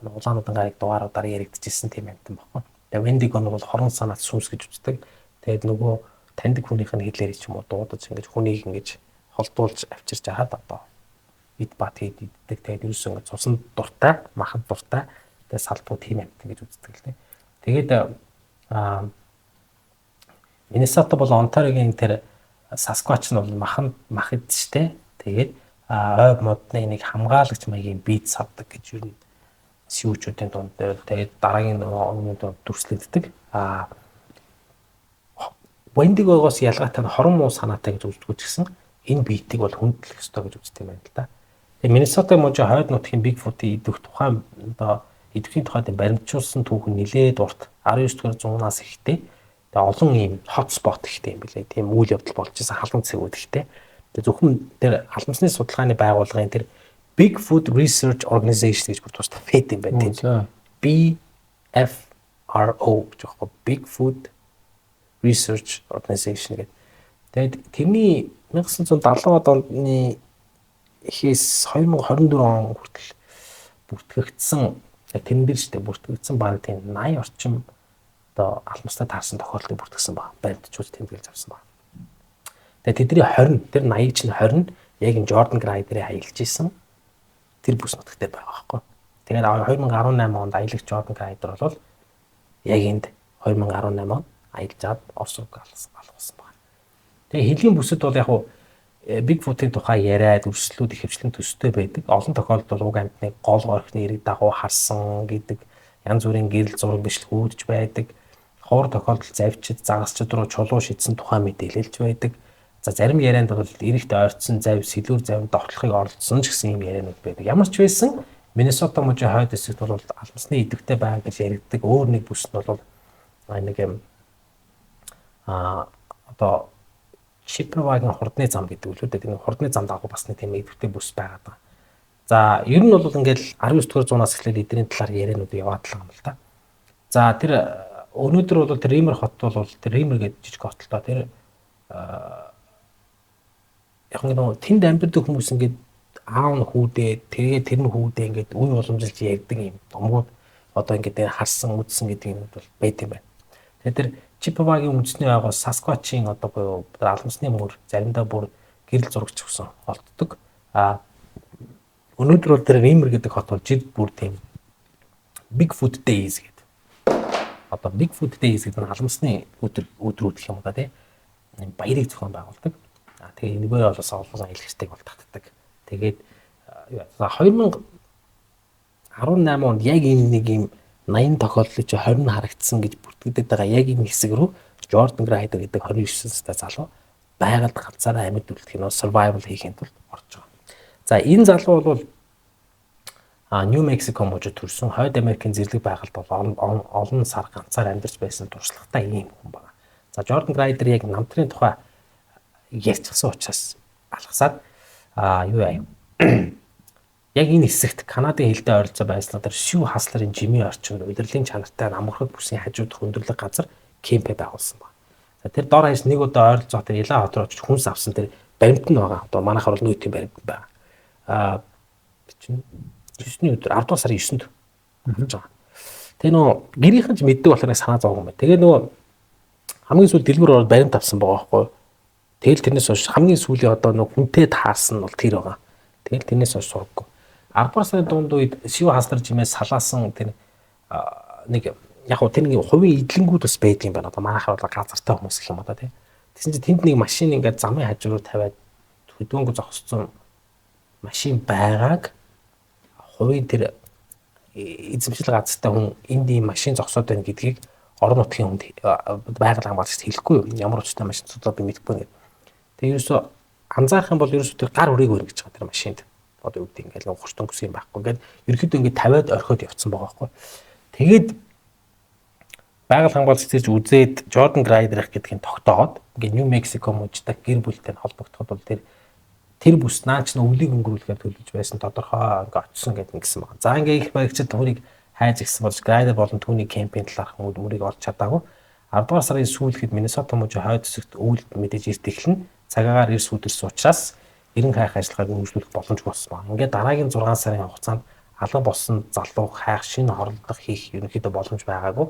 улаануудын гарыг дугааруудаар яригдчихсэн тийм амьтан баггүй. Тэгээ Wendigo нь бол хорон санаат сүнс гэж үздэг. Тэгээд нөгөө таньдаг хүнийх нь хэлээр ч юм уу дуудаж, ингэж хүнийг ингэж холдуулж авчирч хаад одоо эд бат хийд иддэг. Тэгээд ерөөсөө ингэж цусан дуртай, махад дуртай. Тэгээд салбуу тийм амьтан гэж үздэг л дээ. Тэгээд Миннесота болон Онтариогийн тэр Sasquatch нь бол махан мах эд штэ. Тэгээд ой модны нэг хамгаалагч маягийн бие савдаг гэж юу сүүчүүдийн дунд, тэгээд дараагийн нөгөө дүрслэгддэг. Wendigo-гоос ялгаатай нь хорон муу санаатай гэж үздэг ч гэсэн энэ биетийг бол хүндлэх ёстой гэж үздэг юм байна л да. Тэгээ Миннесота мужийн хойд нутгийн Bigfoot-ийн идэх тухайн одоо идэвхийн тухайд баримтжуулсан түүх нь нилээд урт, 19 дугаар зуунаас ихтэй. Тэгээ олон ийм hot spot ихтэй юм билээ. Тийм үйл явдал болж исэн халуун цэгүүд ихтэй. Тэгээ зөвхөн тэр халамсны судалгааны байгууллагын тэр Bigfoot Research Organization гэж бүр тусдаа байд юм байна тийм. BFRO гэж аахгүй, Bigfoot Research Organization гэдэг. Тэгээд тэрний 1970 оны ихээс 2024 он хүртэл бүртгэгдсэн, тэрэн дээр шүү дээ, бүртгэгдсэн баг тийм 80 орчим одоо алмастай таарсан тохиолдлыг бүртгэсэн баг. Баримтжуулж тэмдэглэж авсан баг. Тэгээд тэдний 20, тэр 80 чинь 20 нь яг энэ Jordan Grider-ыг аялж исэн тэр бүс нутагт байгаа байхгүй. Тэгээд 2018 онд аялагч Jordan Grider бол яг энд 2018 онд аялжаад Орос руу алгуулсан байна. Тэгээ хилийн бүсэд бол яг уу Bigfoot-ийн тухай яриад өрсөлдлүүд ихэвчлэн төстэй байдаг. Олон тохиолдолд уг амьтныг гол горхины эрэг дагуу харсан гэдэг янз бүрийн гэрэл зураг бичлэгүүдж байдаг. Ховор тохиолдолд завчид, загасчид руу чулуу шидсэн тухай мэдээлэлж байдаг. За, зарим ярианд бол эрэгт ойртсон завь, сэлүүр завь довтлохыг оролдсон ч гэсэн юм яриануд байдаг. Ямар ч байсан Миннесота мужийн хойд хэсэгт бол алмасны идэвхтэй байгаа гэж яригддаг. Өөр нэг бүс нь бол нэг юм одоо Чиппервагийн хурдны зам гэдэг үлээ. Тэр нэг хурдны зам дагуу бас нэг тийм идэвхтэй бүс байгаад байгаа. За, ер нь бол ингээл 19 дугаар зуунаас эхлээд эдний талаар яриануд яваад л байгаа юм л та. За, тэр өнөөдөр бол тэр Ример хот бол тэр Ример гэдэг жижиг хот л та, тэр яг нэг тэнд амьдардаг хүмүүс ингээд аав нь хүүдээ, тэргээ тэр нь хүүдээ ингээд үе уламжилж ярьдаг юм домгууд одоо ингээд харсан үзсэн гэдэг юм бол байт юм байна. Тэгэхээр тэр Чиппевагийн үндэсний ойгоос Sasquatch-ийн одоо буюу алмасны мөр заримдаа бүр гэрэл зурагч өгсөн олддог. А өнөөдөр бол тэр Ример гэдэг хот бол жид бүр тийм Bigfoot Days гэдэг. Одоо Bigfoot Days гэдэг нь алмасны өдөр өдрүүд гэх юм да, тий. Баярыг зохион байгуулдаг. А тэгээ энэгээр бол бас олон аялагчдыг бол татдаг. Тэгээд 2018 онд яг энэ нэг юм 80 тохиолдлыг чи 20 нь харагдсан гэж бүртгэгдээд байгаа яг энэ хэсэг рүү Jordan Grider гэдэг 29 настай залуу байгальд ганцаараа амьд үлдэх нь survival хийхин тулд орж байгаа. За, энэ залуу бол Нью Мексико мужид төрсэн, Хойд Америкийн зэрлэг байгальд бол олон сар ганцаар амьдарч байсан туршлагатай ийм хүн байна. За, Jordan Grider яг намтрын тухай ярьчихсан учраас алгасаад юу яа, яг энэ хэсэгт Канадын хилдэ ойролцоо байснаар тэр Сью Хаслерын жимийн орчинд улирлын чанартай намгархаг бүсийн хажуудах өндөрлөг газар кемпэ байгуулсан байна. За, тэр дор хаяж нэг удаа ойролцоох тэр Илаа хот руу очиж хүнс авсан тэр баримт нь байгаа. Одоо манайхаар бол нүүтийн баримт байгаа. Чинь 9-ний өдөр, 10 дугаар сарын 9-нд болж байгаа. Тэгээ нөгөө гэрийнхэн ч мэддэг болохоор нэг санаа зовгон байна. Тэгээ нөгөө хамгийн сүүл дэлгүүр ороод баримт авсан байгаа байхгүй юу? Тэгэл тэрнээс хойш хамгийн сүүлийн одоо нөгөө хүнтэй таарсан нь бол тэр байгаа. Тэгэл тэрнээс хойш сургаггүй. 10 дугаар сарын дунд үед Сью Хаслер жимээ салаасан тэр нэг яг гоо тэр нэг хувийн эдлэнгүүд бас байдаг юм байна. Одоо манайхаар бол газартай хүмүүс гэх юм одоо тий. Тэгсэн чинь тэнд нэг машин ингээд замын хажуу руу тавиад хөдөлгөөнгөө зогссон машин байгааг хувийн тэр эзэмшил газартай хүн энд ийм машин зогсоод байна гэдгийг орон нутгийн хүнд, байгаль хамгаалагчид хэлэхгүй юу? Ямар учиртай машин зогсоод би мэдэхгүй нэг. Тэгээ ерөөсөө анзаарах юм бол ерөөсөө тэр гар үрээг өргөж байгаа тэр машинд. Одоо юу гэдэг, ингээл хурц дөнгөс юм байхгүй. Ингээд ерөөхдөө ингээд тавиад орхиод явцсан байгаа байхгүй. Тэгээд байгаль хамгаалагч зэрч үзээд Jordan Grider гэдгийг тогтоогоод ингээд Нью Мексико мужтай гэр бүлтэй холбогдоход бол тэр тэр бүс наа ч өвлийг өнгөрүүлэхээр төлөж байсан тодорхой ингээ очсон гэдэг ингэсэн байна. За, ингээ их баригчид түүнийг Хайж гисэн болж Грайдер болон түүний кемпийн талаарх мөрийг олж чадаагүй. 10 дугаар сарын сүүлхэд Миннесота мужийн хойд хэсэгт өвөлд мэдээж эрт эхэлнэ. Цагаагаар эрс үдэрсэн учраас эрен хайх ажиллагааг үргэлжлүүлэх боломжгүй болсон байна. Ингээд дараагийн 6 сарын хугацаанд алга болсон залуу хайх шинэ хорлолдох хийх ерөнхийдөө боломж байгаагүй.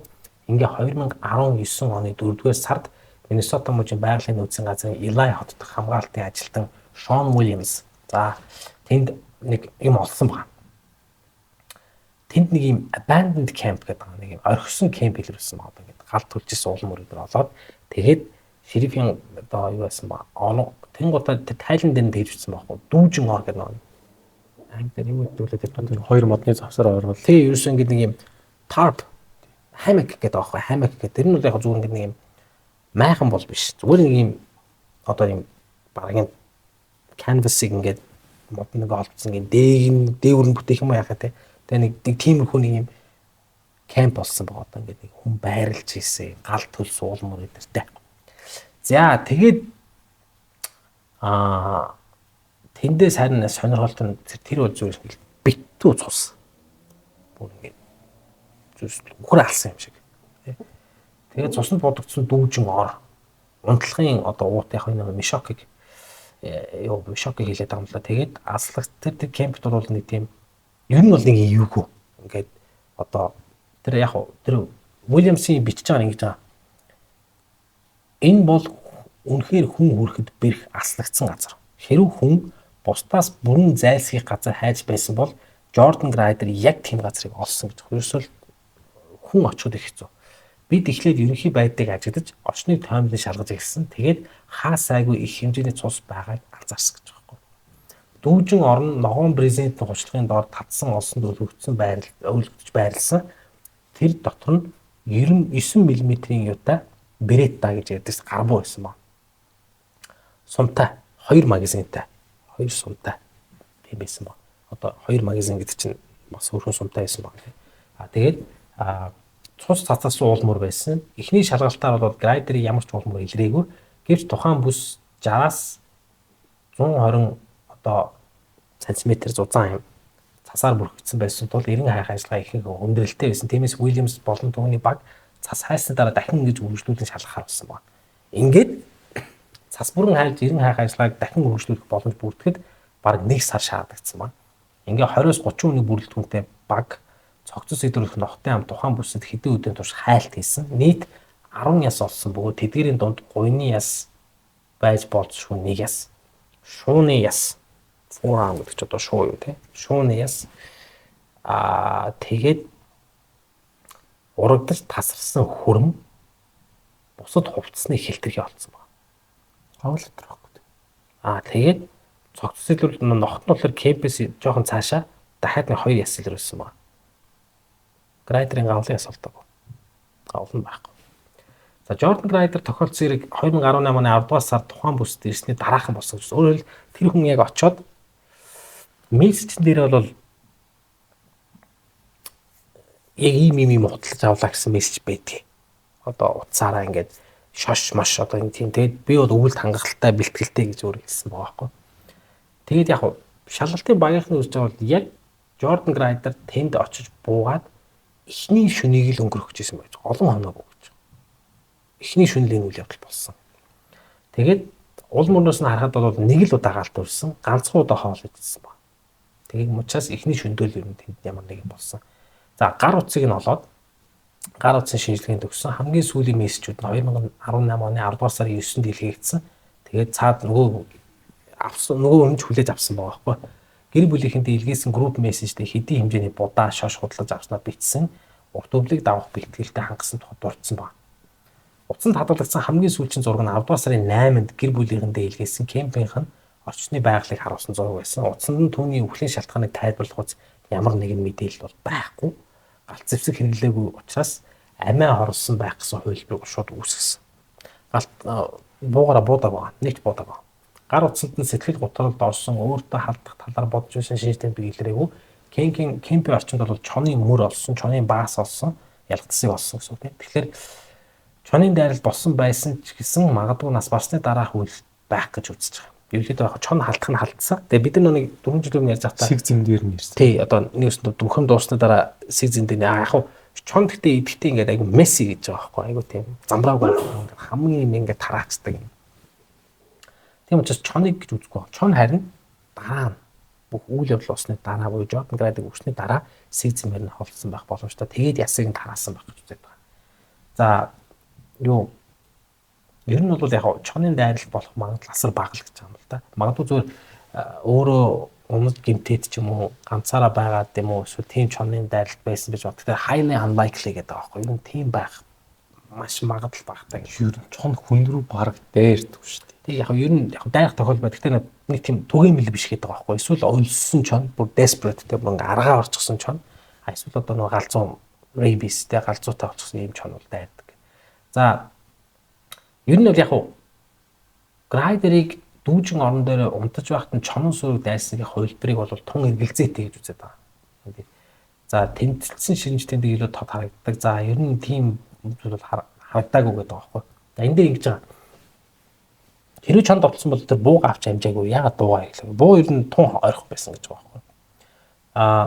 Ингээ 2019 оны 4-р сард Миннесота мужийн байгалийн нөөцийн газрын Элай хот дахь хамгаалтын ажилтан Шон Уильямс за тэнд нэг юм олсон байна. Тэнд нэг юм abandoned camp гэдэг нэг юм орхисон кемп илэрсэн байна. Ингээд гал түлжсэн улам мөр дээр олоод тэгээд шерифийн одоо юу байсан ба олон тэнгуудаа тайлан дээр нь тэгж бичсэн байхгүй дүүжин ор гэдэг нэг анги дээр юу гэдэг лээ тэр хоёр модны завсар орвол тий ерөөсөө ингээд нэг юм tarp hammock гэдэг аахгүй hammock гэдэг тэр нь бол яг зүгээр ингээд нэг юм майхан бол биш зүгээр нэг юм одоо юм бараг canvas-ыг ингээд мод нэг олдсон ингээд дээг нь дээвэр нь бүтээх юм уу яхаа те. Тэгээ нэг тиймэрхүү нэг юм кемп болсон байгаа одоо ингээд нэг хүн байрлаж хийсэн гал төл суулмөр өдөртэй. За тэгээд тэндээс харин сонирхолтой нь тэр бол зүгээр битүү цус. Бүр ингээд зүс үхэр алсан юм шиг. Тэгээд цуснд бодогдсон дүүжин ор унтлагын одоо уут яг энэ мишокыг юу мишокыг хэлээд байгаа юм л да. Тэгээд аслах тэр кемпт бол нэг тийм ер нь бол нэг юугүй ингээд одоо тэр яг тэр Уильямсын бичиж байгаа ингэж байгаа. Энэ бол үнэхээр хүн хүрэхэд бэрх аслагдсан газар. Хэрв хүн бусдаас бүрэн зайлсхийх газар хайж байсан бол Жордан Грайдер яг тийм газрыг олсон гэж. Ерөөсөө хүн очиход их хэцүү. Бид эхлээд ерөнхий байдлыг ажиглаж орчныг тоймлон шалгаж эхэлсэн. Тэгээд хаа сайгүй их хэмжээний цус байгааг анзаарсан гэж байгаа байхгүй. Дүүжин орон ногоон брезентийн хувьчлагын доор татсан олсонд өлгөгдсөн байрал өлгөгдөж байрлсан. Тэр дотор нь 99 мм-ийн юутай Беретта гэж ярьдаг гарбуу байсан ба. Сумтай 2 магазинтай. 2 сумтай тийм байсан ба. Одоо 2 магазин гэдэг чинь бас өөрхөн сумтай байсан ба. А тэгээд цус цацаасан уулмөр байсан. Эхний шалгалтаар бол Грайдерийн ямар ч уулмөр илрээгүй. Гэвч тухайн бүс 60-аас 120 одоо сантиметр зузаан юм цасаар бүрхэгдсэн байсан тул эрен хайх ажиллагаа ихэнх хүндрэлтэй байсан. Тиймээс Уильямс болон түүний баг цас хайсны дараа дахин ингэж үргэлжлүүлэн шалгахаар болсон байна. Ингээд цас бүрэн хайлж эрен хайх ажиллагааг дахин үргэлжлүүлэх боломж бүрдэхэд бараг 1 сар шаардагдсан байна. Ингээ 20-30 хүний бүрэлдэхүүнтэй баг цогцос сэдвэрх нохтой ам тухайн бүсэд хэдэн өдрийн турш хайлт хийсэн. Нийт 10 яс олсон бөгөөд тэдгэрийн дунд гуйны яс байж болзошгүй нэг яс. Шууны яс. Forearm гэдэг чи одоо шуу юу те? Шууны яс. Аа тэгээд урагдаж тасарсан хөрөм бусад хувцсны хилтерхий олцсон байна. Гавл өтер байхгүй. Аа тэгээд цогцос сэдвэр нохот нь болохоор кемпээс жоохон цаашаа дахиад нэг хоёр яс илрүүлсэн байна. Грайдерын гавлын яс олдог. Гавл нь байхгүй. За Жордан Грайдер тохиолдсон хэрэг 2018 оны 10 дугаар сард тухайн бүсэд ирсний дараахан болсон гэж. Өөрөөр хэлбэл тэр хүн яг очоод мессежн дээр бол яг ийм ийм ийм худалдаж авлаа гэсэн мессеж байдгийг. Одоо утсаараа ингээд шош мош одоо энэ тийм тэгээд би бол өвөлд хангалттай бэлтгэлтэй гэж өөр хэлсэн байгаа байхгүй. Тэгээд яг шалгалтын багийнхны үзэж байгаа бол яг Жордан Грайдер тэнд очиж буугаад эхний шөнийг л өнгөрөх гэжсэн байж олон хоног өгч. Эхний шөнөлийн үйл явдал болсон. Тэгээд уул мөрнөөс нь харахад бол нэг л удаа галт өрсөн, ганцхан удаа хоол идсэн баг. Тэгээд мучаас эхний шөндөөл ер нь тэнд ямар нэг юм болсон. За гар утсыг нь олоод гар утсын шинжилгээнд өгсөн. Хамгийн сүүлийн мессежүүд нь 2018 оны 10 дугаар сарын 9-нд илгээгдсэн. Тэгээд цаад нөгөө авсан нөгөө өмнөж хүлээж авсан байгаа байхгүй. Гэр бүлийнхэнтэй илгээсэн групп мессежтэй хэдийн хэмжээний будаа шош худалдаж авснаа бичсэн. Урт өвлийг давах бэлтгэлтэй хангасан тухай дурдсан байна. Утсанд хадгалагдсан хамгийн сүүлийн зураг нь 10 дугаар сарын 8-нд гэр бүлийнхэнтэй илгээсэн кемпийнх нь орчны байгалыг харуулсан зураг байсан. Утсанд нь түүний өвхлийн шалтгааныг тайлбарлах үз ямар нэгэн мэдээлэл бол байхгүй. Галт зэвсэг хэрэглээгүй учраас амиа хорлсон байх гэсэн хувилбарыг шууд үүсгэсэн. Галт буугаараа буудаг байгаа. Нэгт буудаг байгаа. Гар утсанд нь сэтгэл гутралд орсон өөртөө халдах талаар бодож байсан шинж тэмдэг илрээгүй. Кенкийн кемпийн орчинд бол чоны мөр олсон, чоны баас олсон, ялгцсыг олсон гэсэн үг тийм. Тэгэхээр чоны дайрал болсон байсан ч гэсэн магадгүй нас барсны дараах үйл байх гэж үзэж байгаа. Ерөнхийдөө яг чон халдах нь халдсан. Тэгээ бид нар нэг 4 жилийн өмнө ярьж байхдаа сэг зэм дээр нь ирсэн. Тий, одоо нэг өсөнд дүнхэн дуусны дараа сэг зэм дээр яг чон гэхдээ идэхдээ ингээд айгу месси гэж байгаа байхгүй айгу тийм замбраагүй хамгийн юм ингээд тараацдаг юм. Тийм учраас чоныг гэж үзэхгүй. Чон харин дараа нь бүх үйл явдал болсны дараа буюу Jordan Grider өгсөний дараа сэг зэмээр нь холдсон байх боломжтой. Тэгээд ясыг нь тараасан байх гэж үзээд байгаа. За юу ер нь бол яг чонын дайралт болох магадлал асар бага л гэж байгаа юм л да. Магадгүй зүгээр өөрөө унаж гимтээд ч юм уу ганцаараа байгаад юм уу эсвэл тийм чонын дайралт байсан гэж бод. Тэгэхээр highly unlikely гэдэг байгаа байхгүй юу? Ер нь тийм байх маш магадлал багатай гэж. Ер нь чон хүн рүү бараг дайрдаг шүү дээ. Тэг яг ер нь яг дайрах тохиол байдаг. Гэхдээ нэг тийм түгээмэл биш гэдэг байгаа байхгүй юу? Эсвэл олсон чон бүр desperate те бүр ингээ аргаа орчихсон чон. А эсвэл одоо нөгөө галзуу rabies те галзуутай болчихсон ийм чон бол дайрдаг. За ер нь бол яг Grider-ыг дүүжин орон дээр унтаж байхад нь чонон сүрэг дайсныхын хувилбарыг бол тун эргэлзээтэй гэж үзээд байгаа. За тэмцэлсэн шинж тэмдэг илүү тод харагддаг. За ер нь тийм зүйл бол харагдаагүй гэдэг байгаа байхгүй. За энэ дээр ингэж байгаа. Хэрвээ чонд довтлсон бол тэр бууг авч амжаагүй. Яагаад дуугаа хэлээ. Буу ер нь тун ойрох байсан гэж байгаа байхгүй. Аа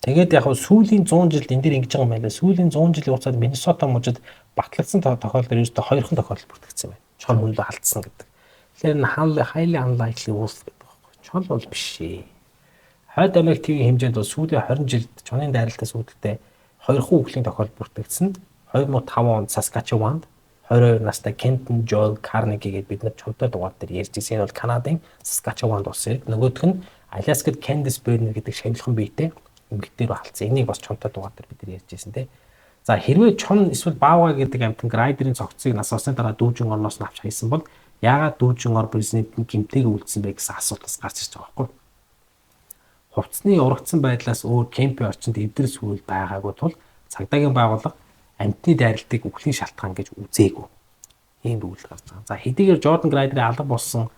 тэгээд яг сүүлийн 100 жилд энэ дээр ингэж байгаа юм байна. Сүүлийн 100 жилийн хугацаанд Миннесота мужид батлагдсан тохиолдол ерөөсөө хоёрхан тохиолдол бүртгэгдсэн байна. Чон хүнлөө алдсан гэдэг. Тэгэхээр энэ highly unlikely wolf гэдэг байхгүй. Чон бол биш ээ. Хойд Америк тивийн хэмжээнд бол сүүлийн 20 жилд чонын дайралтаас үүдэлтэй хоёрхан үхлийн тохиолдол бүртгэгдсэн. 2005 онд Saskatchewan-д 22 настай Kenton Joel Carnegie гэдээ бид нар чонтой дугаар дээр ярьж ирсэн. Энэ бол Канадын Saskatchewan-д болсон хэрэг. Нөгөөх нь Аляскад Candice Berner гэдэг шавилхан биетэй эмэгтэй рүү алдсан. Энийг бас чонтой дугаар дээр бид нар ярьж ирсэн тийм. За хэрвээ чон эсвэл баавгай гэдэг амьтан Grider-ийн цогцыг нас барсны дараа дүүжин орноос нь авч хайсан бол яагаад дүүжин ор президент нь гэмтэйг үлдсэн бэ гэсэн асуулт бас гарч ирж байгаа байхгүй. Хувцсны урагдсан байдлаас өөр кемпийн орчинд эвдрэл сүүл байгаагүй тул цагдаагийн байгууллага амьтны дайралтыг үхлийн шалтгаан гэж үзээгүй. Ийм дүгнэлт гарч байгаа. За хэдийгээр Jordan Grider-ийн алга болсон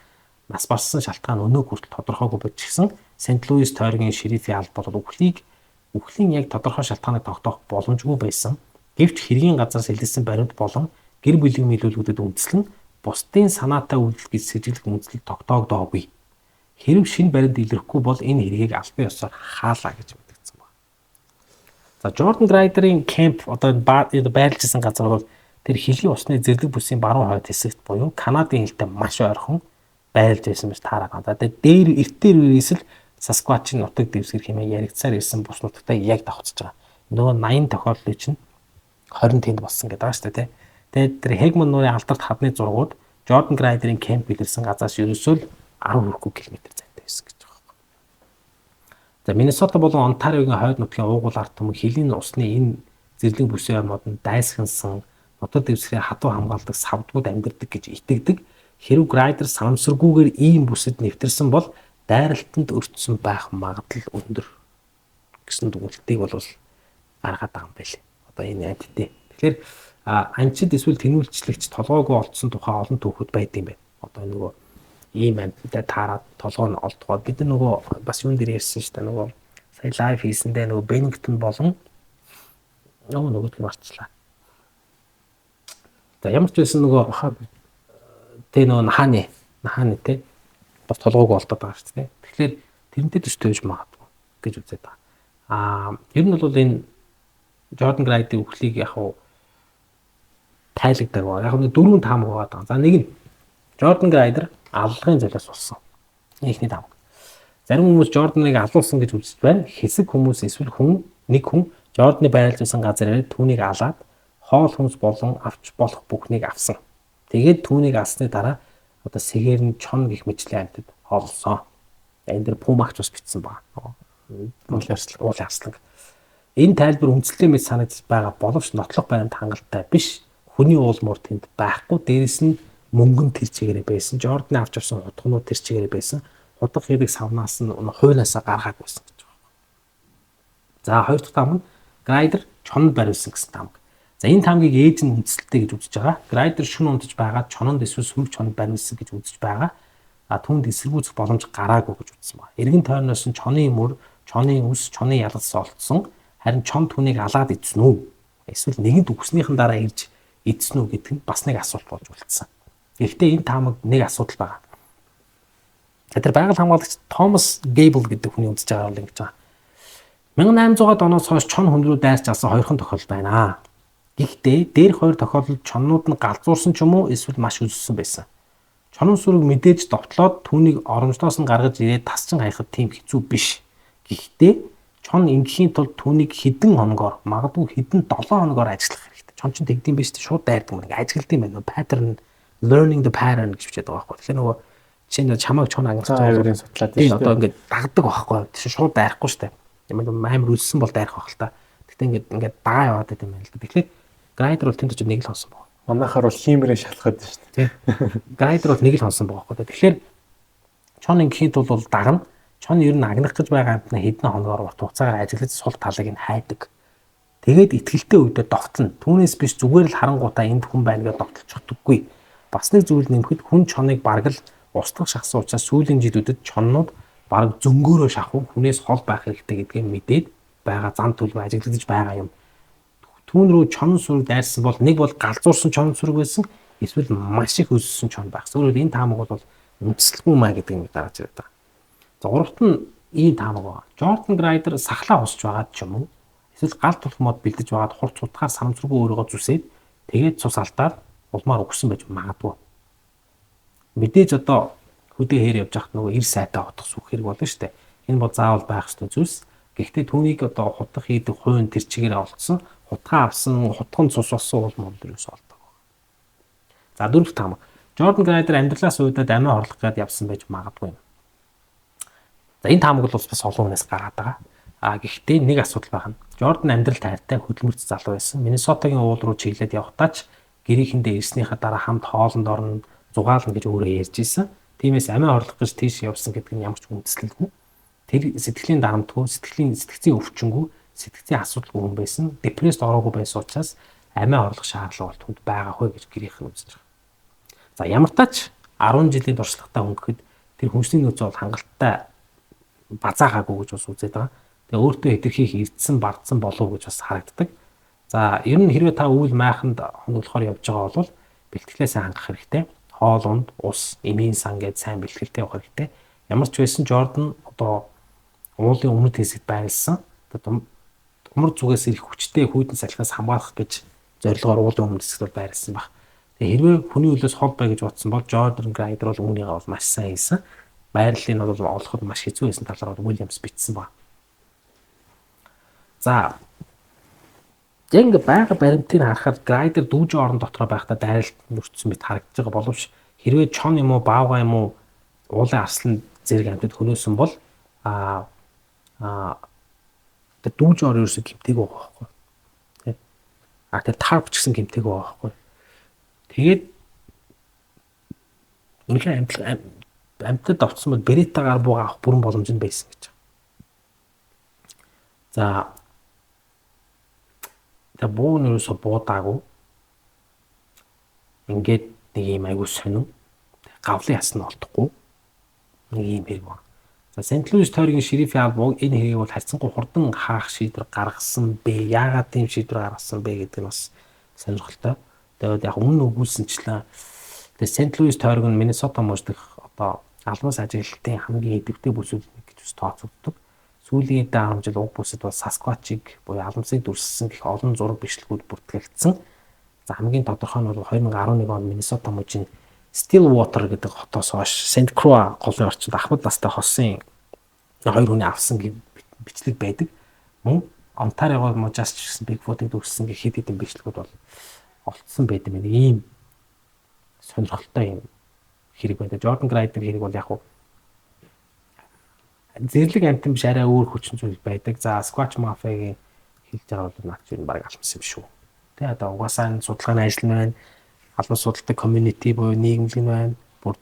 нас барсан шалтгаан өнөөг хүртэл тодорхойгүй байж гисэн Сент Луис тойргийн шерифийн алба бол үхлийн яг тодорхой шалтгааныг тогтоох боломжгүй байсан. Гэвч хэргийн газар сэлэлсэн баримт болон гэр бүлийн мэдүүлгүүдэд үндэслэн бусдын санаатай үйлдэл гэж сэжиглэх үндслэл тогтоогдоогүй. Хэрэв шинэ баримт илэрхгүй бол энэ хэргийг албан ёсоор хаалаа гэж мэдгдсэн байна. За Jordan Grider-ийн кемп одоо байрлаж исэн газар бол тэр хилийн усны зэрлэг бүсийн баруун хойд хэсэгт буюу Канадын хилтэй маш ойрхон байрлаж байсан байж таараа. За тэгээд дээр эртээр үеэс л Sasquatch-ын нутаг дэвсгэр хэмээн яригдсаар ирсэн бус нутагтай яг давхцаж байгаа. Нөгөө 80 тохиолдлын чинь 20 тэнд болсон гэдэг байгаа шүү дээ. Тэгээд тэр Хегман нуурын алдарт хадны зургууд Jordan Grider-ийн кемп илэрсэн газраас ерөөсөө л 10 хүрэхгүй километр зайтай байсан гэж байгаа юм. За Миннесота болон Онтариогийн хойд нутгийн уугуул ард түмэн хилийн усны энэ зэрлэг бүсийн аймууд нь дайсагнасан нутаг дэвсгэрээ хатуу хамгаалдаг савдгууд амьдардаг гэж итгэдэг. Хэрв Grider санамсаргүйгээр ийм бүсэд нэвтэрсэн бол дайралтанд өртсөн байх магадлал өндөр гэсэн дүгнэлтийг бол гаргаад байгаа юм байна. Одоо энэ амьтдээ. Тэгэхээр анчид эсвэл тэнүүлчлэгч толгойгоо олдсон тухай олон түүхүүд байд юм байна. Одоо нөгөө ийм амьттай таарад толгой нь олдгоо. Бид нөгөө бас юун дээр ярьсан шүү дээ. Нөгөө сая live хийсэндээ нөгөө Беннингтон болон нөгөөд нь марчлаа. За ямар ч байсан нөгөө тэ нөгөө нахааны тэ бас толгойг олдоод байгаа шүү дээ. Тэгэхээр тэрнтэй төстэй байж магадгүй гэж үзээд байгаа. Аа ер нь бол энэ Jordan Grider-ийн үхлийг яг уу тайлагдаг ба. Яг нэг дөрвөн таамаг байгаа. За нэг нь Jordan Grider аллагын золиос болсон. Эхний таамаг. Зарим хүмүүс Jordan-ыг алуулсан гэж үзэж байна. Хэсэг хүмүүс эсвэл хүн нэг хүн Jordan-ы байрлаж байсан газар ирээд түүнийг алаад хоол хүнс болон авч болох бүхнийг авсан. Тэгээд түүнийг алсны дараа одоо сэгээр нь чон гих мэтлийн амьтад хооллосон. Энэ дэр пумагч бас бичсэн байна. Уул арслан. Энэ тайлбар үндслээ мэт санагдаж байгаа боловч нотлох баримт хангалттай биш. Хүний уулмуур тэнд байхгүй. Дээрэс нь мөнгөн тэр чигээрээ байсан. Жорданы авч авсан хутганууд тэр чигээрээ байсан. Хутга хэрэг савнаас нь хуулиасаа гаргаагүй байсан гэж байгаа. За хоёр дахь таамаг нь Грайдер чонд бариулсан гэсэн таамаг. За энэ таамгийг ээж нь үндэслэлтэй гэж үзэж байгаа. Грайдер шүн унтаж байгаа чононд эсвэл сөрөг чонд бариулсан гэж үзэж байгаа. А түүнд эсэргүүцэх боломж гараагүй гэж үзсэн байна. Эргэн тойрноос нь чонын мөр, чонын үс, чонын ялгас олдсон. Харин чон түүнийг алаад идсэн үү? Эсвэл нэгэнт үгснийхэн дараа ирж идсэн үү гэдэг нь бас нэг асуулт болж үлдсэн. Гэхдээ энэ таамаг нэг асуудал байгаа. За тэр байгаль хамгаалагч Томас Гейбл гэдэг хүний үзэж байгаа бол ингэж байгаа. 1800-аад оноос хойш чон хүн рүү дайрч алсан хоёрхан тохиолдол байна. Гэхдээ дээрх хоёр тохиолдолд чоннууд нь галзуурсан ч юм уу эсвэл маш өссөн байсан. Чонон сүрэг мэдээж довтлоод түүнийг оромжлоос нь гаргаж ирээд тасчин хаяхад тийм хэцүү биш. Гэхдээ чон ингэхийн тулд түүнийг хэдэн хоногоор, магадгүй хэдэн 7 хоногоор ажиллах хэрэгтэй. Чон чинь тэгдэм биш шууд дайрдаг юм. Ингээ ажилладаг юм байна. Pattern, learning the pattern гэж бичээд байгаа байхгүй. Тэгэхээр нөгөө жишээ нь чамайг чон агнах авирын судлаад байна шүү дээ. Одоо ингээ дагдаг байхгүй. Тэр чинь шууд дайрахгүй шүү дээ. Ямар амар үлссэн бол дайрах байх л та. Гэтэ ингээд дагаа яваад байт юм байна л да. Тэгэхээр Грайдер бол тэнд очиж нэг л хонсон баг. Манайхаар бол хиймрээ шалхаад байна шүү дээ. Грайдер бол нэг л хонсон байгаа байхгүй. Тэгэхээр чон ингээхийн тулд бол дагна. Чон ер нь агнах гэж байгаа амьтнаа хэдэн хоногоор урт хугацаагаар ажиллаж сул талыг нь хайдаг. Тэгээд итгэлтэй үедээ довтлно. Түүнээс биш зүгээр л харангуутаа энд хүн байна гэж довтлчихдоггүй. Бас нэг зүйл нэмэхэд хүн чоныг бараг л устгах шахсан учраас сүүлийн жилүүдэд чоннууд бараг зөнгөөрөө шахав хүнээс хол байх хэрэгтэй гэдгийг мэдээд байгаа зам төлөв ажиглагдаж байгаа юм. Түүн рүү чон сүрэг дайрсан бол нэг бол галзуурсан чон сүрэг байсан, эсвэл маш их өссөн чон байх. Өөрөөр энэ таамаг бол үндэслэгүй маа гэдэг юм гаргаж ирээд байгаа. За гуравт нь ийм таамаг байна. Жордан Грайдер сахлаа хусч байгаад ч юм уу эсвэл гал тулах мод бэлдэж байгаад хурц утгаар санамсаргүй өөрийгөө зүсээд тэгээд цус алдаад улмаар өгсөн байж магадгүй. Мэдээж одоо хөдөө хээр явж байхад нөгөө эр сайтай утга сүх хэрэг болно шүү дээ. Энэ бол заавал байх ёстой зүйлс. Гэхдээ түүнийг одоо хутга хийдэг хувийн тэр чигээр олдсон, хутгаа авсан, хутган цус болсон уул мод юус олдог. За дөрөв таамаг. Жордан Грайдер амьдралаас уйдаад амиа хорлох гээд явсан байж магадгүй юм. За энэ таамаг бол бас олон хүнээс гараад байгаа. А гэхдээ нэг асуудал байна. Жордан амьдрал тайртай хөдөлмөрт залуу байсан. Миннесотагийн уул руу чиглээд явхдаа ч гэрийнхэндээ ирснийхаа дараа хамт хоолнд орно, зугаална гэж өөрөө ярьж исэн. Тиймээс амиа хорлох гэж тийш явсан гэдэг нь ямар ч үндэслэлгүй. Тэр сэтгэлийн дарамтгүй, сэтгэцийн өвчнгүй, сэтгцийн асуудалгүй хүн байсан. Депресд ороогүй байсан учраас амиа хорлох шаардлага бол түнд байгаа хөө гэж гэрийнх нь үзэж байгаа. За ямар тач 10 жилийн туршлагатай хүн гэхэд тэр хүнсний нөөцөө бол хангалттай базаагаагүй гэж бас үзээд байгаа. Тэгээ өөртөө хэтэрхийх эрдсэн бардсан болов гэж бас харагддаг. За ер нь хэрвээ та үйл майханд хоноглохоор явж байгаа бол бэлтгэлээ сайн хангах хэрэгтэй. Хоол унд, ус, эмийн сан гэдээ сайн бэлтгэлтэй явах хэрэгтэй. Ямар ч байсан Жордан одоо уулын өмнөд хэсэгт байрлсан. Одоо умар зүгээс ирэх хүчтэй хүйтэн салхиас хамгаалах гэж зорилгоор уулын өмнөд хэсэгт бол байрлсан баг. Тэгээ хэрвээ хүний хөлөөс хол бай гэж бодсон бол Жордан Грайдер бол үүнийгээ бол маш сайн хийсэн. Байрлалыг нь бол олоход маш хэцүү байсан талаар бол Уильямс бичсэн баг. За яг ингээ байга баримтыг харахад Грайдер дүүжин орон дотроо байхдаа дайралт нүртсэн мэт харагдаж байгаа боловч хэрвээ чон юм уу баавгай юм уу уулын арслан зэрэг амьтад хөнөөсөн бол а тэр дүүжин орон ерөөсөө гимтэйг байгаа байхгүй. Тэ. А тэр тарп ч гэсэн гимтэйг байгаа байхгүй. Тэгээд үнэхээр амьтад автсан бол беретагаар бууга авах бүрэн боломж нь байсан гэж. За тэгээ буу нь ерөөсөө буудаагүй. Ингээд нэг юм айгуу сонин гавлын яс нь олдохгүй. Нэг юм хэрэг байна. За Сент Луис тойргийн шерифийн алба энэ хэргийг бол харьцангуй хурдан хаах шийдвэр гаргасан бэ? Яагаад тийм шийдвэр гаргасан бэ гэдэг нь бас сонирхолтой. Тэгээд яг өмнө өгүүлсэнчлэн тэгээд Сент Луис тойрог нь Миннесота мужид дэх одоо алмаз ажиглалтын хамгийн идэвхтэй бүсүүд нэг гэж бас тооцогддог. Сүүлийн хэдэн 10 жил уг бүсэд бол Sasquatch-ыг буюу алмасыг дүрсэлсэн гэх олон зураг бичлэгүүд бүртгэгдсэн. За хамгийн тодорхой нь бол 2011 онд Миннесота мужийн Stillwater гэдэг хотоос хойш Сент Круа голын орчинд ахмад настай хосын хоёр хүний авсан бичлэг байдаг. Мөн Онтарио мужаас ч гэсэн Bigfoot-ыг дүрсэлсэн гэх хэд хэдэн бичлэгүүд бол олдсон байт юм. Ийм сонирхолтой юм хэрэг байна. Jordan Grider хэрэг бол яг зэрлэг амтан биш арай өөр хүчин зүйл байдаг. За Squatch Mafia-гийн хэлж байгаа бол наад чинь баг алмас юм шүү. Тэ одоо угаасаа энэ судалгааны ажил нь байна. Алмас судалдаг community буюу нийгэмлэг нь байна. Бүр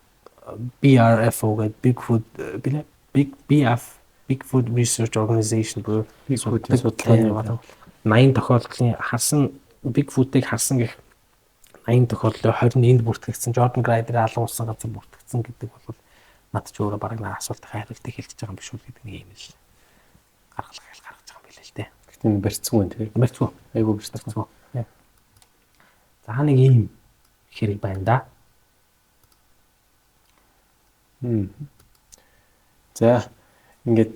BRFO гэдэг Bigfoot билээ Big BF Bigfoot Research Organization буюу Bigfoot-ийн судалгааны 80 тохиолдлын харсан Bigfoot-ыг харсан гэх 80 тохиолдлын 20 нь энд бүртгэгдсэн, Jordan Grider алгуулсан газар бүртгэгдсэн гэдэг бол над ч өөрөө бараг нэг асуултын хариултыг хэлж байгаа юм биш үү гэдэг нэг юм л гаргалгаа гаргаж байгаа юм билээ л дээ. Гэхдээ энэ барьцгүй юм тий. Барьцгүй. Айгуу барьцгүй. За нэг ийм хэрэг байна да. За ингээд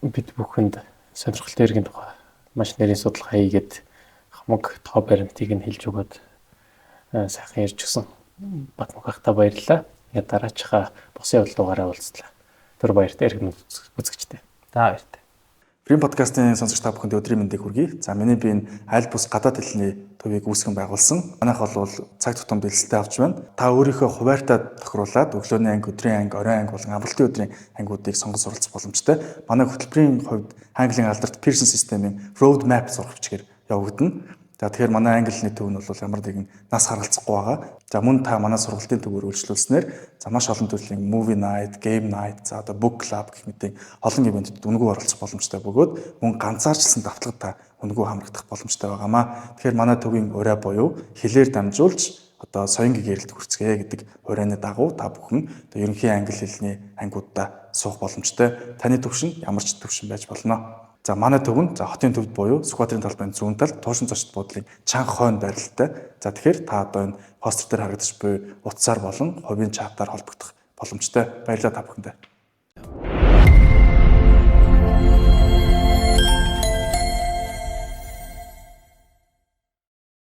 бид бүхэнд сонирхолтой эргийн тухай маш нарийн судалгаа хийгээд хамаг тоо баримтыг нь хэлж өгөөд сайхан ярьж гисэн Батмөх ахта баярлалаа. Ингээд дараачихаа босын явдал дугаараа уулзлаа. Түр баяртай эргэн үзэгчтэй. За баяртай. Прим подкастын сонсогч та бүхэнд өдрийн мэндийг хүргэе. За миний би энэ айл бус гадаад хэлний төвийг үүсгэн байгуулсан. Манайх бол цаг тутамд элсэлтээ авч байна. Та өөрийнхөө хуваарьтаа тохируулаад өглөөний анги, өдрийн анги, оройн анги болон амралтын өдрийн ангиудыг сонгон суралцах боломжтой. Манай хөтөлбөрийн хувьд Английн алдарт Pearson системийн road map сурах бичгээр явагдана. За тэгэхээр манай англи хэлний төв нь бол ямар нэгэн нас харгалзахгүй байгаа. За мөн та манай сургалтын төвөөр үйлчлүүлснээр за маш олон төрлийн movie night, game night, за одоо book club гэх мэтийн олон event үүд үнэгүй оролцох боломжтой бөгөөд мөн ганцаарчилсан давтлагад та үнэгүй хамрагдах боломжтой байгаамаа. Тэгэхээр манай төвийн ураа буюу хэлээр дамжуулж одоо соён гэгээрэлд хүрцгээе гэдэг урианы дагуу та бүхэн одоо ерөнхий англи хэлний ангиудаа суух боломжтой. Таны төвшин ямар ч төвшин байж болно. За манай төв нь за хотын төвд буюу Сүхбаатарын талбайн зүүн талд Туушин зочид буудлын чанга хойно байралтай. За тэгэхээр та одоо энэ постэр дээр харагдаж буй утсаар болон хувийн чатаар холбогдох боломжтой. Баярлалаа та бүхэндээ.